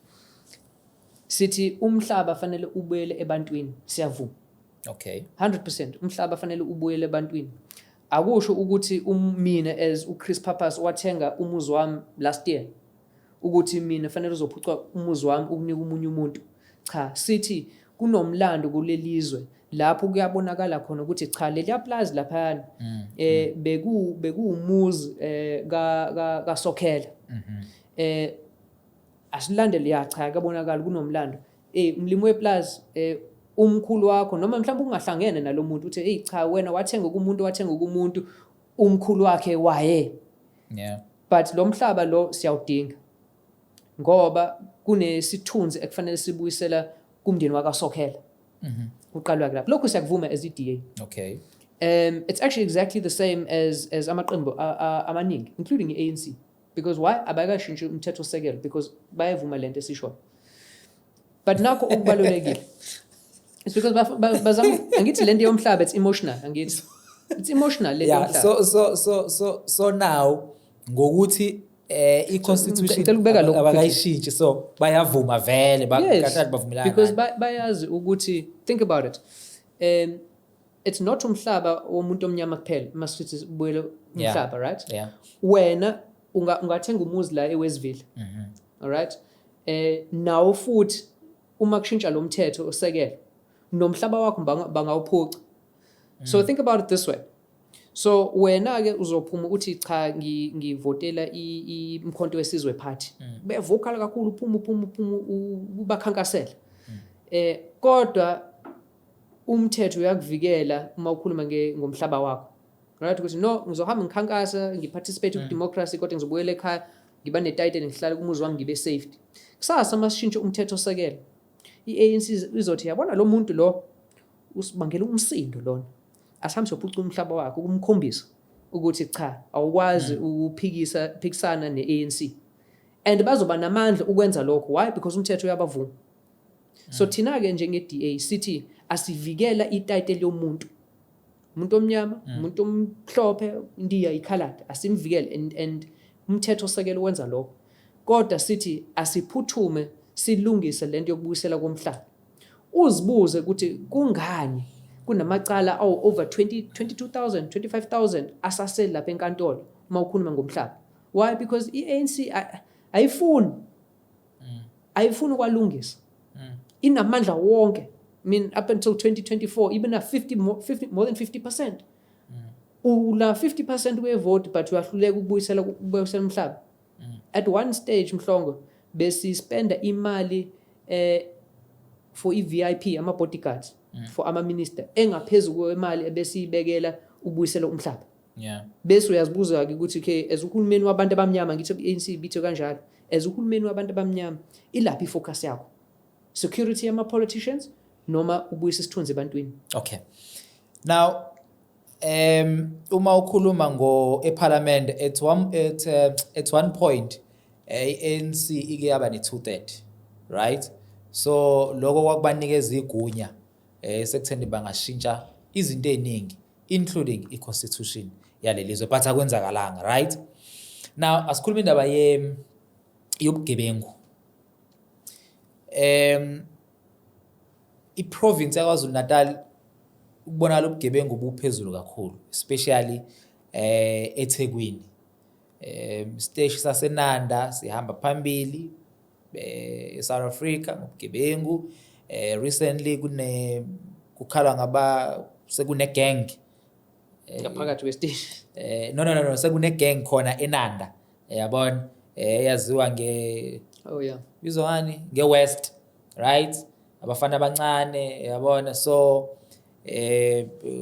B: Sithi umhlaba fanele ubuyele ebantwini, siyavuma. 100% umhlaba fanele ubuyele ebantwini. Akusho ukuthi mina as uChris Pappas wathenga umuzi wami last year, ukuthi mina fanele uzophucwa umuzi wami ukunika umunye umuntu. Cha, sithi kunomlando kulelizwe lapho kuyabonakala khona ukuthi cha, leliya plaza laphayana bekuwumuzi ka kaSokhela. Asilandele ya, cha, kuyabonakala kunomlando. Umlimi weplaza, umkhulu wakho, noma mhlawumbe ungahlangene nalo muntu, uthi hey cha, wena wathenga kumuntu, wathenga kumuntu, umkhulu wakhe waye. But lo mhlaba lo siyawudinga ngoba kunesithunzi ekufanele sibuyisela kumndeni wakaSokhela. Kuqalwa lapho. Lokhu siyakuvuma as i-DA. It's actually exactly the same as amaqembu amaningi, including i-ANC, because why abakashintshi umthetho sekelo? Because bayavuma lento esishoyo. But nakho okubalulekile, it's because bazama, angithi lento yomhlaba, it's emotional, angithi it's emotional lento yomhlaba.
A: So now ngokuthi i-constitution
B: Ngicela ukubeka lokhu.
A: Abakayishintshi, so bayavuma vele, kahle bavumelana
B: because
A: nayo.
B: Bayazi ukuthi, think about it, it's not umhlaba womuntu omnyama kuphela masithi sibuyele umhlaba, right?
A: Yeah.
B: Wena ungathenga umuzi la eWestville, all right, nawo futhi uma kushintsha lo mthetho osekelo, nomhlaba wakho bangawuphuca. So think about it this way: so wena ke uzophuma uthi cha, ngivotela iMkhonto weSizwe Party, bevocal kakhulu, uphuma uphuma uphuma ubakhankasela, kodwa umthetho uyakuvikela uma ukhuluma ngomhlaba wakho, right, ukuthi no, ngizohamba ngikhankasa, ngiparticipate ku democracy, kodwa ngizobuyela ekhaya. Ngiba ne-title, ngihlale kumuzi wami, ngibe safety. Kusasa masishintshe umthetho sekelo, i-ANC izothi, "Yabona lo muntu lo usibangela umsindo lona, asihambe siyophuca umhlaba wakhe," ukumkhombisa ukuthi cha, awukwazi ukuphikisa phikisana ne-ANC. And bazoba namandla ukwenza lokho. Why? Because umthetho uyabavuma. So thina-ke njenge-DA sithi asivikela i-title yomuntu, umuntu omnyama, umuntu omhlophe, indiya, ikhaladi, asimvikele and umthetho osekelo wenza lokho. Kodwa sithi asiphuthume silungise lento yokubuyisela komhlaba. Uzibuze ukuthi kungani kunamacala awu over 20 22,000, 25,000 asasele lapha enkantolo uma ukhuluma ngomhlaba. Why? Because i-ANC ayifuni ukwalungisa. Inamandla wonke. I mean, up until 2024 even a 50 more, 50, more than 50%, ula 50% we-vote, but uyahluleka ukubuyisela umhlaba. At one stage, Mhlongo, besispenda imali for i-VIP, ama-bodyguards for ama-minister, engaphezulu kwemali ebesiyibekela ukubuyisela umhlaba. Bese uyazibuza-ke ukuthi, okay, as uhulumeni wabantu abamnyama, ngithi i-ANC bithe kanjalo, as uhulumeni wabantu abamnyama, ilaphi i-focus yakho? Security yama-politicians noma ubuyisa isithunzi ebantwini?
A: Okay. Now uma ukhuluma ngo eParliament, at one point i-ANC ike yaba ne 230, right? So lokho kwakubanikeza igunya sekutheni bangashintsha izinto eziningi, including i-constitution yalelizwe, but akwenzakalanga, right? Now asikhuluma indaba ye yobugebengu. I-province yaKwaZulu Natal, ukubonakala ubugebengu buphezulu kakhulu, especially eThekwini. Siteshi saseNanda sihamba phambili eSouth Africa ngobugebengu. Recently kune kukhalwa ngaba sekune gang.
B: Ngaphakathi kwesiteshi?
A: No, sekune gang khona eNanda, yabona, eyaziwa nge bizwa ngani, nge-West, right? Abafana abancane, yabona. So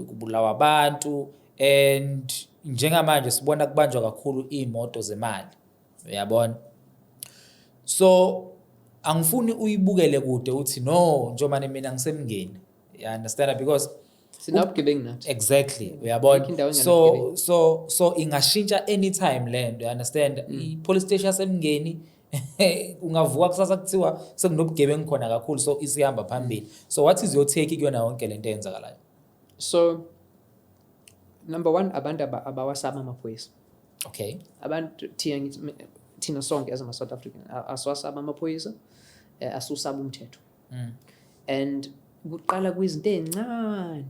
A: kubulawa abantu and njengamanje sibona kubanjwa kakhulu iy'moto zemali, uyabona. So angifuni uyibukele kude uthi no, njengoba mina ngisemngeni, you understand, because
B: Sinabugebengu nathi.
A: Exactly, uyabona.
B: Ayikho indawo
A: So
B: engenabugebengu.
A: so ingashintsha anytime lento, you understand? I-police station yasemngeni, ungavuka kusasa kuthiwa sekunobugebengu khona kakhulu, so isihamba phambili. So what is your take kuyona yonke lento eyenzakalayo?
B: So number one, abantu abawasaba amaphoyisa. Abantu, thina, ngithi thina sonke as ama-South African asiwasaba amaphoyisa, asiwusaba umthetho. And kuqala kwizinto ey'ncane,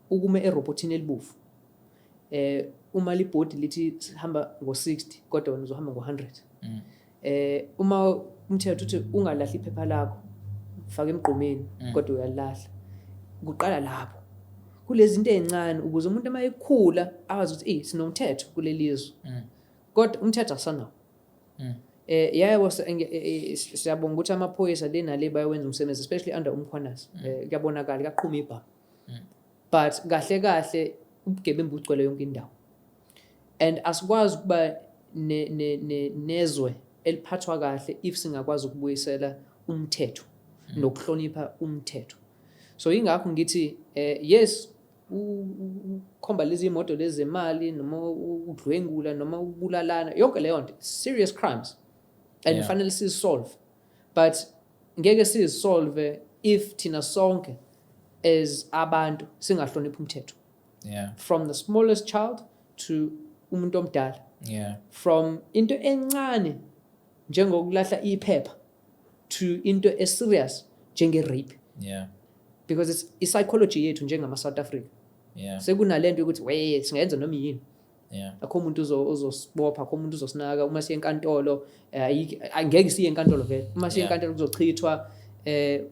B: ukume erobhothini elibovu, uma libhodi lithi hamba ngo-60 kodwa wena uzohamba ngo-100. Uma umthetho uthi ungalahli iphepha lakho, faka emgqomeni, kodwa uyalahla. Kuqala lapho kulezi zinto ey'ncane ukuze umuntu uma ekhula awazi ukuthi eyi, sinomthetho kuleli zwe, kodwa umthetho asanawo. Yebo, siyabonga ukuthi amaphoyisa le nale bayawenza umsebenzi, especially under uMkhwanazi. Kuyabonakala kuyaqhuma ibhamu, but kahle kahle ubugebengu bugcwele yonke indawo and asikwazi ukuba nezwe eliphathwa kahle if singakwazi ukubuyisela umthetho nokuhlonipha umthetho. So ingakho ngithi yes, ukhomba lezi imoto lezi zemali noma udlwengula noma ukubulalana, yonke leyo nto, serious crimes and fanele sizisolve, but ngeke sizisolve if thina sonke as abantu singahloniphi umthetho, from the smallest child to umuntu omdala, from into encane njengokulahla iphepha to into e-serious njenge-rape, because it's i-psychology yethu njengama-South Africa. Sekunalento yokuthi we singayenza noma yini, akho umuntu uzosibopha, akho umuntu uzosinaka uma siye enkantolo. Angeke siye enkantolo vele. Uma siye enkantolo kuzochithwa.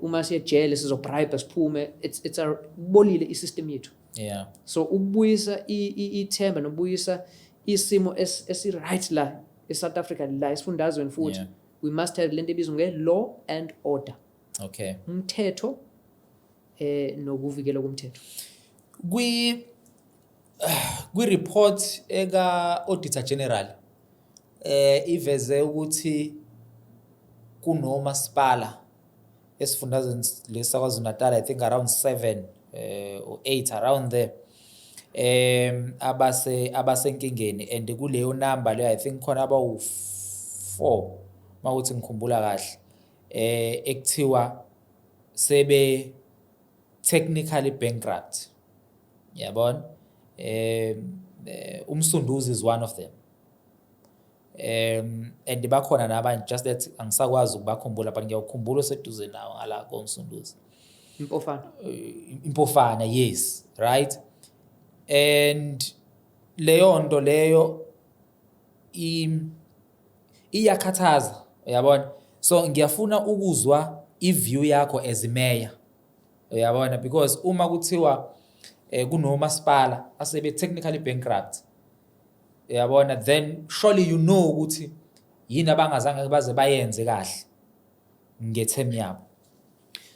B: Uma siye ejele sizobribe siphume. It's a bolile i-system yethu. So ukubuyisa ithemba nokubuyisa isimo esi-right la e-South Africa, la esifundazweni futhi, we must have lento ebizwa nge-law and order, umthetho nokuvikela komthetho.
A: Kwi report eka Auditor General Iveze ukuthi kunomasipala esifundazweni lesi saKwaZulu Natal, I think around 7 or 8 around there, abasenkingeni, and kuleyo number leyo I think khona abawu-4, mawukuthi ngikhumbula kahle, ekuthiwa sebe technically bankrupt, yabona. UMsunduzi is one of them, and bakhona nabanye, just that angisakwazi ukubakhumbula, but ngiyawukhumbula oseduze nawo ngala koMsunduzi.
B: Impofana.
A: Impofana, yes, right. And leyo nto leyo iyakhathaza, uyabona. So ngiyafuna ukuzwa i-view yakho as mayor, uyabona, because uma kuthiwa kunomasipala asebe technically bankrupt, uyabona, then surely you know ukuthi yini abangazange baze bayenze kahle nge-term yabo.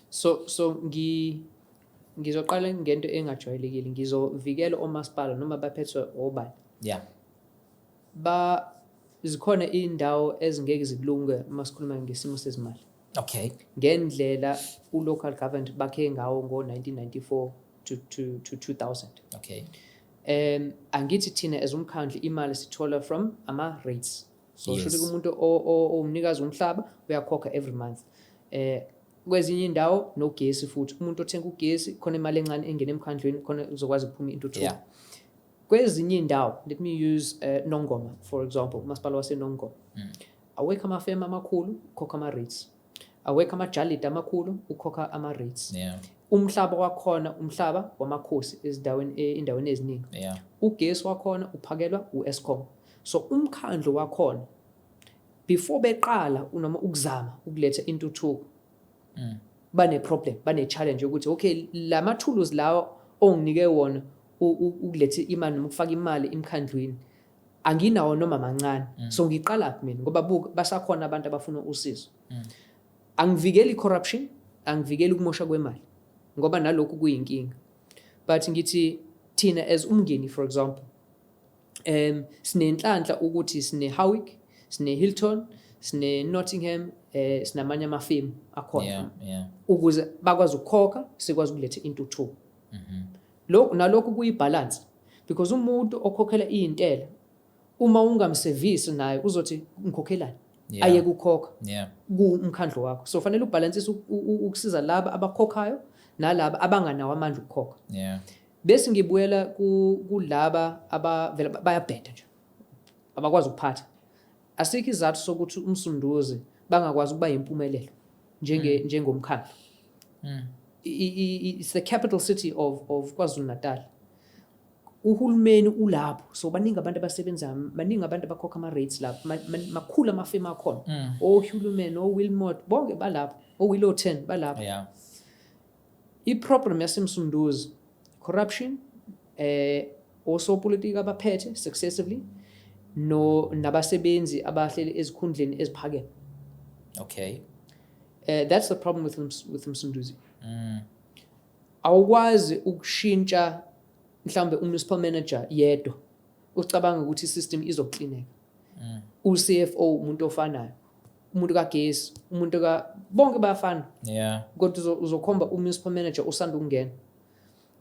B: So ngizoqala ngento engajwayelekile, ngizovikela omasipala noma baphethwe obani. Ba zikhona indawo ezingeke zikulunge uma sikhuluma ngesimo sezimali. Ngendlela u-local government bakhe ngawo ngo-1994 to 2000. Angithi thina as umkhandlu imali sithola from ama rates. So shuthi umuntu owumnikazi womhlaba uyakhokha every month. Kwezinye indawo nogesi futhi, umuntu othenga ugesi khona imali encane engena emkhandlwini khona uzokwazi ukuphuma intuthuko. Kwezinye indawo, let me use Nongoma for example, umasipala waseNongoma. Awekho amafemu amakhulu ukhokha ama rates. Awekho amajalidi amakhulu ukhokha ama rates. Umhlaba wakhona umhlaba wamakhosi ezindaweni, endaweni eziningi. Ugesi wakhona uphakelwa u-Eskom. So umkhandlu wakhona before beqala noma ukuzama ukuletha intuthuko bane problem, bane challenge yokuthi okay, lama tools lawa onginike wona ukuletha imali noma ukufaka imali emkhandlwini anginawo noma mancane, so ngiqala mina ngoba buka basakhona abantu abafuna usizo. Angivikeli corruption, angivikeli ukumosha kwemali ngoba nalokhu kuyinkinga, but ngithi thina as uMngeni, for example, sinenhlanhla ukuthi sine Howick, sine Hilton, sine Nottingham, sinamanye amafemu akhona ukuze bakwazi ukukhokha, sikwazi ukuletha intuthuko. Lokhu nalokhu kuyibalance because umuntu okhokhela iy'ntela uma ungamsevisi naye uzothi ngikhokhelani, aye kukhokha kumkhandlu wakho. So fanele ubhalansise ukusiza laba abakhokhayo nalaba abanganawo amandla ukukhokha. Bese ngibuyela kulaba abavela bayabheda nje, abakwazi ukuphatha. Asikho isizathu sokuthi uMsunduzi bangakwazi ukuba yimpumelelo njengomkhandlu. It's the capital city of KwaZulu Natal. Uhulumeni ulapho, so baningi abantu abasebenzayo, baningi abantu abakhokha ama-rates lapho, makhulu amafemu akhona, ohulumeni, o-Wilmot, bonke balapho, o-Willowton balapho. I-problem yaseMsunduzi, corruption, osopolitiki abaphethe successively no nabasebenzi abahleli ezikhundleni eziphakeme. That's the problem with Msunduzi. Awukwazi ukushintsha mhlawumbe umunicipal manager yedwa ucabanga ukuthi i-system izoklineka. U-CFO umuntu ofanayo, umuntu kagesi, umuntu ka bonke bayafana. Kodwa uzokhomba umunicipal manager usanda ukungena.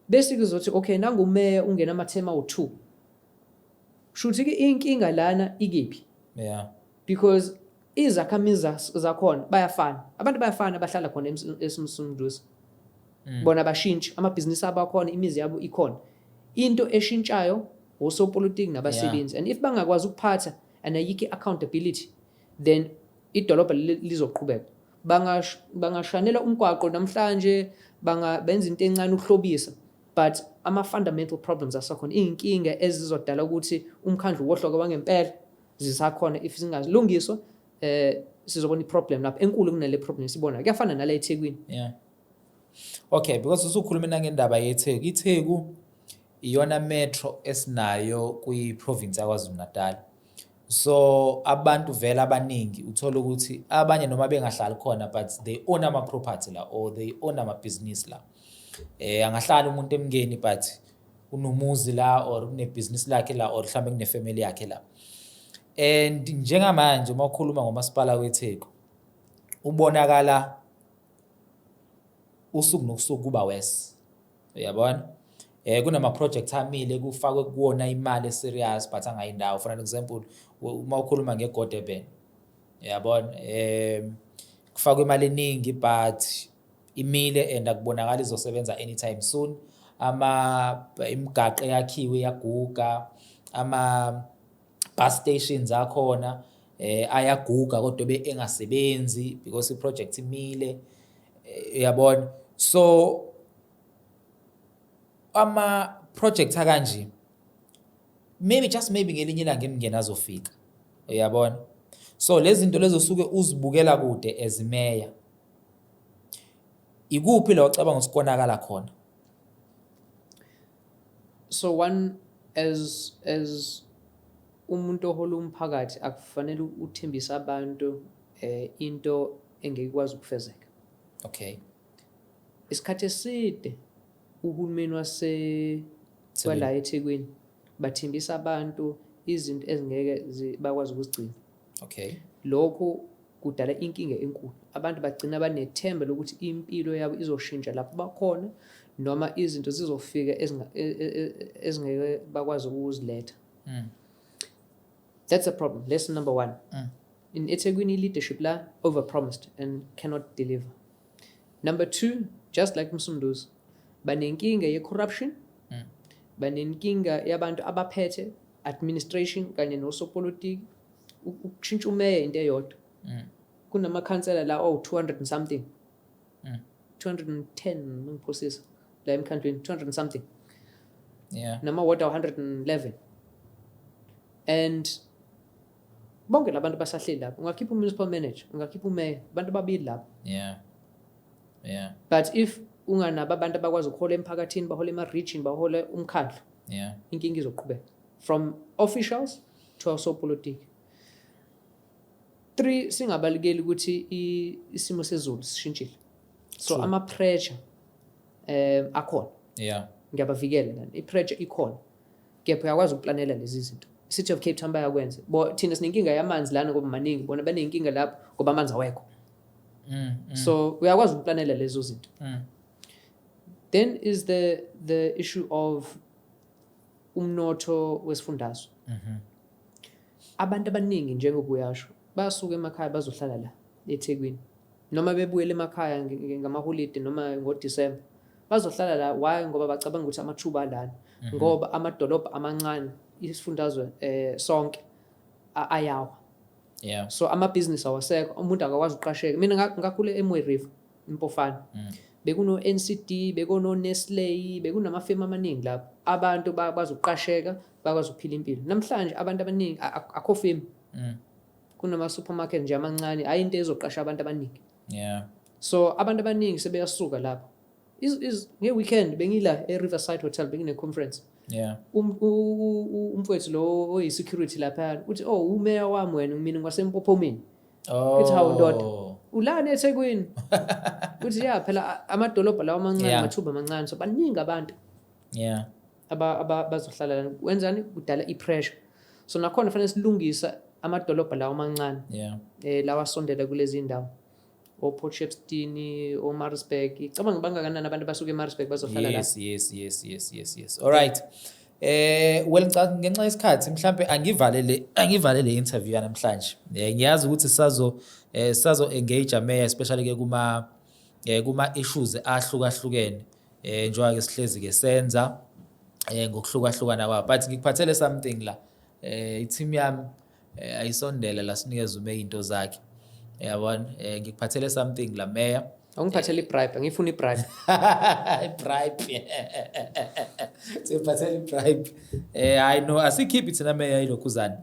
B: Bese kuzothi okay, nangumeya ungena amathema awu2. Shuthi ke inkinga lana ikephi? Because izakhamizi zakhona bayafana. Abantu bayafana abahlala khona eMsunduzi. Bona bashintshi amabhizinisi abo akhona, imizi yabo ikhona. Into eshintshayo osopolitiki nabasebenzi, and if bangakwazi ukuphatha and ayikho accountability, then idolobha lizoqhubeka. Bangashanela umgwaqo namhlanje, banga benza into encane ukuhlobisa, but ama fundamental problems asakhona, iy'nkinga ezizodala ukuthi umkhandlu wohloke wangempela zisakhona. If zingazilungiswa, sizobona i-problem lapho enkulu kunale problem esibona. Kuyafana nale eThekwini.
A: Yeah. Okay, because usukhuluma nangendaba yeTheku. ITheku iyona metro esinayo kwi-province yaKwaZulu Natal. So abantu vele abaningi uthola ukuthi abanye noma bengahlali khona, but they own ama property la or they own amabhizinisi la. Angahlala umuntu eMngeni but unomuzi la or unebhizinisi lakhe la or mhlambe kune family yakhe la. And njengamanje uma ukhuluma ngomasipala weTheku, ubonakala usuku nosuku kuba worse, uyabona. Kunama projects amile, kufakwe kuwona imali serious but angayindawo. For an example, uma ukhuluma ngeGodeben, uyabona, kufakwe imali eningi but imile and akubonakali izosebenza anytime soon. Ama imigaqo eyakhiwe yaguga, ama bus stations akhona ayaguga kodwa be engasebenzi because i-project imile, uyabona. So ama projects akanje, maybe, just maybe, ngelinye ilanga emngeni azofika, uyabona. So lezi zinto lezo suke uzibukela kude as mayor, ikuphi la ocabanga ukuthi konakala khona?
B: So one, as umuntu ohola umphakathi, akufanele uthembise abantu into engeke ikwazi ukufezeka. Isikhathi eside uhulumeni wase kwala eThekwini bathembisa abantu izinto ezingeke bakwazi ukuzigcina. Lokhu kudala inkinga enkulu. Abantu bagcina banethemba lokuthi impilo yabo izoshintsha lapho bakhona noma izinto zizofika ezingeke bakwazi ukuziletha. That's a problem. Lesson number one. In eThekwini leadership la overpromised and cannot deliver. Number two, just like Msunduzi, banenkinga ye-corruption, banenkinga yabantu abaphethe administration kanye nosopolitiki. Ukushintsha umeya into eyodwa. Kunamakhansela la awu-200 and something. 210 mangiphosisa la emkhandlwini, 200 and something. Nama-ward awu-111 and bonke labantu basahleli lapho. Ungakhipha u-municipal manager, ungakhipha umeya, abantu ababili lapho. But if unganabo abantu abakwazi ukuhola emphakathini, bahola ema-region, bahole umkhandlu, inkinga izoqhubeka from officials to osopolitiki. Three, singabalekeli ukuthi isimo sezulu sishintshile, so ama-pressure akhona. Ngiyabavikela lana, i-pressure ikhona, kepha uyakwazi ukuplanela lezi zinto. City of Cape Town bayakwenza. Bo thina sinenkinga yamanzi lana ngoba maningi, bona banenkinga lapho ngoba amanzi awekho. So uyakwazi ukuplanela lezo zinto. Then is the issue of umnotho wesifundazwe. Abantu abaningi, njengoba uyasho, bayasuka emakhaya bazohlala la eThekwini noma bebuyele emakhaya ngamaholide noma ngoDisemba, bazohlala la. Why? Ngoba bacabanga ukuthi amathuba alana, ngoba amadolobha amancane isifundazwe sonke ayawa. So amabhizinisi awasekho, umuntu akakwazi ukuqasheka. Mina ngakhula eMooi River, Mpofana. Bekuno NCD, bekuno Nestle, bekunamafemu amaningi lapho abantu bakwazi ukuqasheka, bakwazi ukuphila impilo. Namhlanje abantu abaningi akho femu. Kunama supermarket nje amancane, hayi into ezoqasha abantu abaningi. So abantu abaningi sebeyasuka lapho. Nge-weekend bengila e-Riverside Hotel, bengine-conference. Umfowethu lo oyi-security laphayana uthi, "Oh, umeya wami wena, mina ngwasempophomeni." Ngithi, "Hawu ndoda, ulana eThekwini?" Uthi, "Ya, phela amadolobha lawa amancane, amathuba amancane, so baningi abantu bazohlala lana." Wenzani? Kudala i-pressure. So nakhona fanele silungise amadolobha lawa amancane lawa asondela kulezi ndawo, o-Port Shepstone, o-Maritzburg. Cabanga bangakanani abantu abasuka eMaritzburg bazohlala la.
A: Yes. All right. Well, ngenxa yesikhathi mhlambe angivalele interview yanamhlanje. Ngiyazi ukuthi sazo engage mayor, especially ke kuma issues ahlukahlukene. Njengoba ke sihlezi ke senza ngokuhlukahlukana kwawo. But ngikuphathele something la. I-team yami ayisondele la, sinikeze umeya into zakhe. Uyabona, ngikuphathele something la, mayor.
B: Awungiphathele i-bribe, angifuni i-bribe.
A: I-bribe, siphathele i-bribe. Hayi no, asikhiphi thina mayor ilokhuzana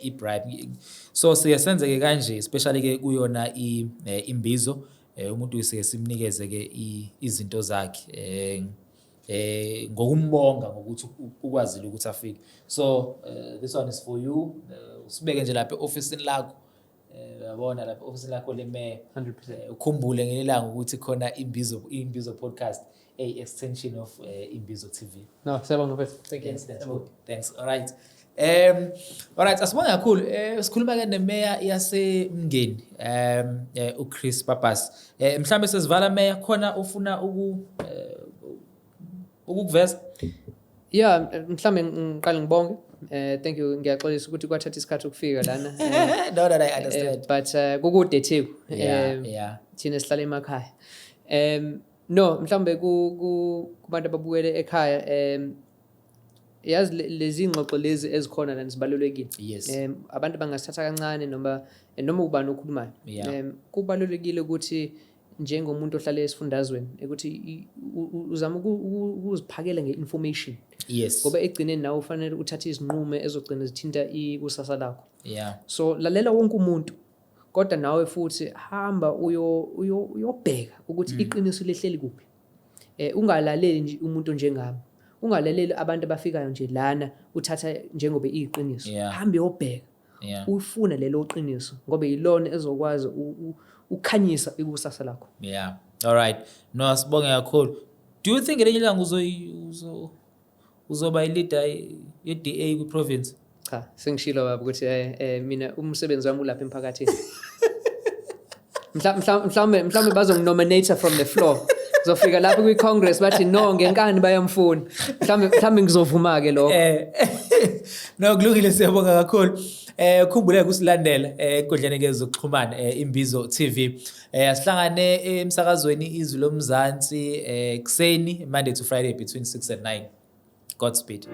A: i-bribe. So siye senze ke kanje, especially ke kuyona imbizo, umuntu siye simnikeze ke izinto zakhe ngokumbonga ngokuthi ukwazile ukuthi afike. So this one is for you. Usibeke nje lapha e-ofisini lakho, uyabona, lapha e-ofisini lakho le mayor.
B: 100%.
A: Ukhumbule ngelilanga ukuthi khona imbizo podcast, a extension of Imbizo TV.
B: No, siyabonga mfethu. Thank you.
A: Yes, that's
B: Siyabonga.
A: good. Thanks. All right. Alright, asibonge kakhulu. Sikhuluma ke nemeya yaseMngeni, uChris Pappas. Mhlambe sesivala, meya, khona ufuna ukukuveza?
B: Yeah, mhlambe ngiqale ngibonge. Thank you, ngiyaxolisa ukuthi kwathatha isikhathi ukufika lana.
A: No, I understand.
B: But kukude eTheku. Thina sihlala emakhaya. No, mhlambe kubantu ababukele ekhaya, yazi lezi ngxoxo lezi ezikhona lana zibalulekile. Abantu bangasithatha kancane noma ubani okhulumayo. Kubalulekile ukuthi njengomuntu ohlala esifundazweni ukuthi uzame ukuziphakela nge-information ngoba ekugcineni nawe ufanele uthathe izinqumo ezogcina zithinta ikusasa lakho. So lalela wonke umuntu, kodwa nawe futhi hamba uyobheka ukuthi iqiniso lehleli kuphi. Ungalaleli nje umuntu njengami, ungalaleli abantu abafikayo nje lana, uthatha njengoba iyiqiniso. Hamba uyobheka, ufune lelo qiniso ngoba yilona ezokwazi ukukhanyisa ikusasa lakho.
A: Yeah. All right. No, asibonge kakhulu. Do you think ngelinye ilanga uzoba i-leader ye-DA kwi-province?
B: Cha, sengishilo baba ukuthi mina umsebenzi wami ulapha emphakathini. Mhlawumbe bazonginominate from the floor. Ngizofika lapho kwi-Congress bathi no, ngenkani bayamfuna. Mhlawumbe ngizovuma ke lokho.
A: No, kulungile, siyabonga kakhulu. Khumbuleke ukusilandela enkundleni ke zokuxhumana, Imbizo TV. Asihlangane emsakazweni Izwi Lomzansi kuseni, Monday to Friday, between 6 and 9. Godspeed.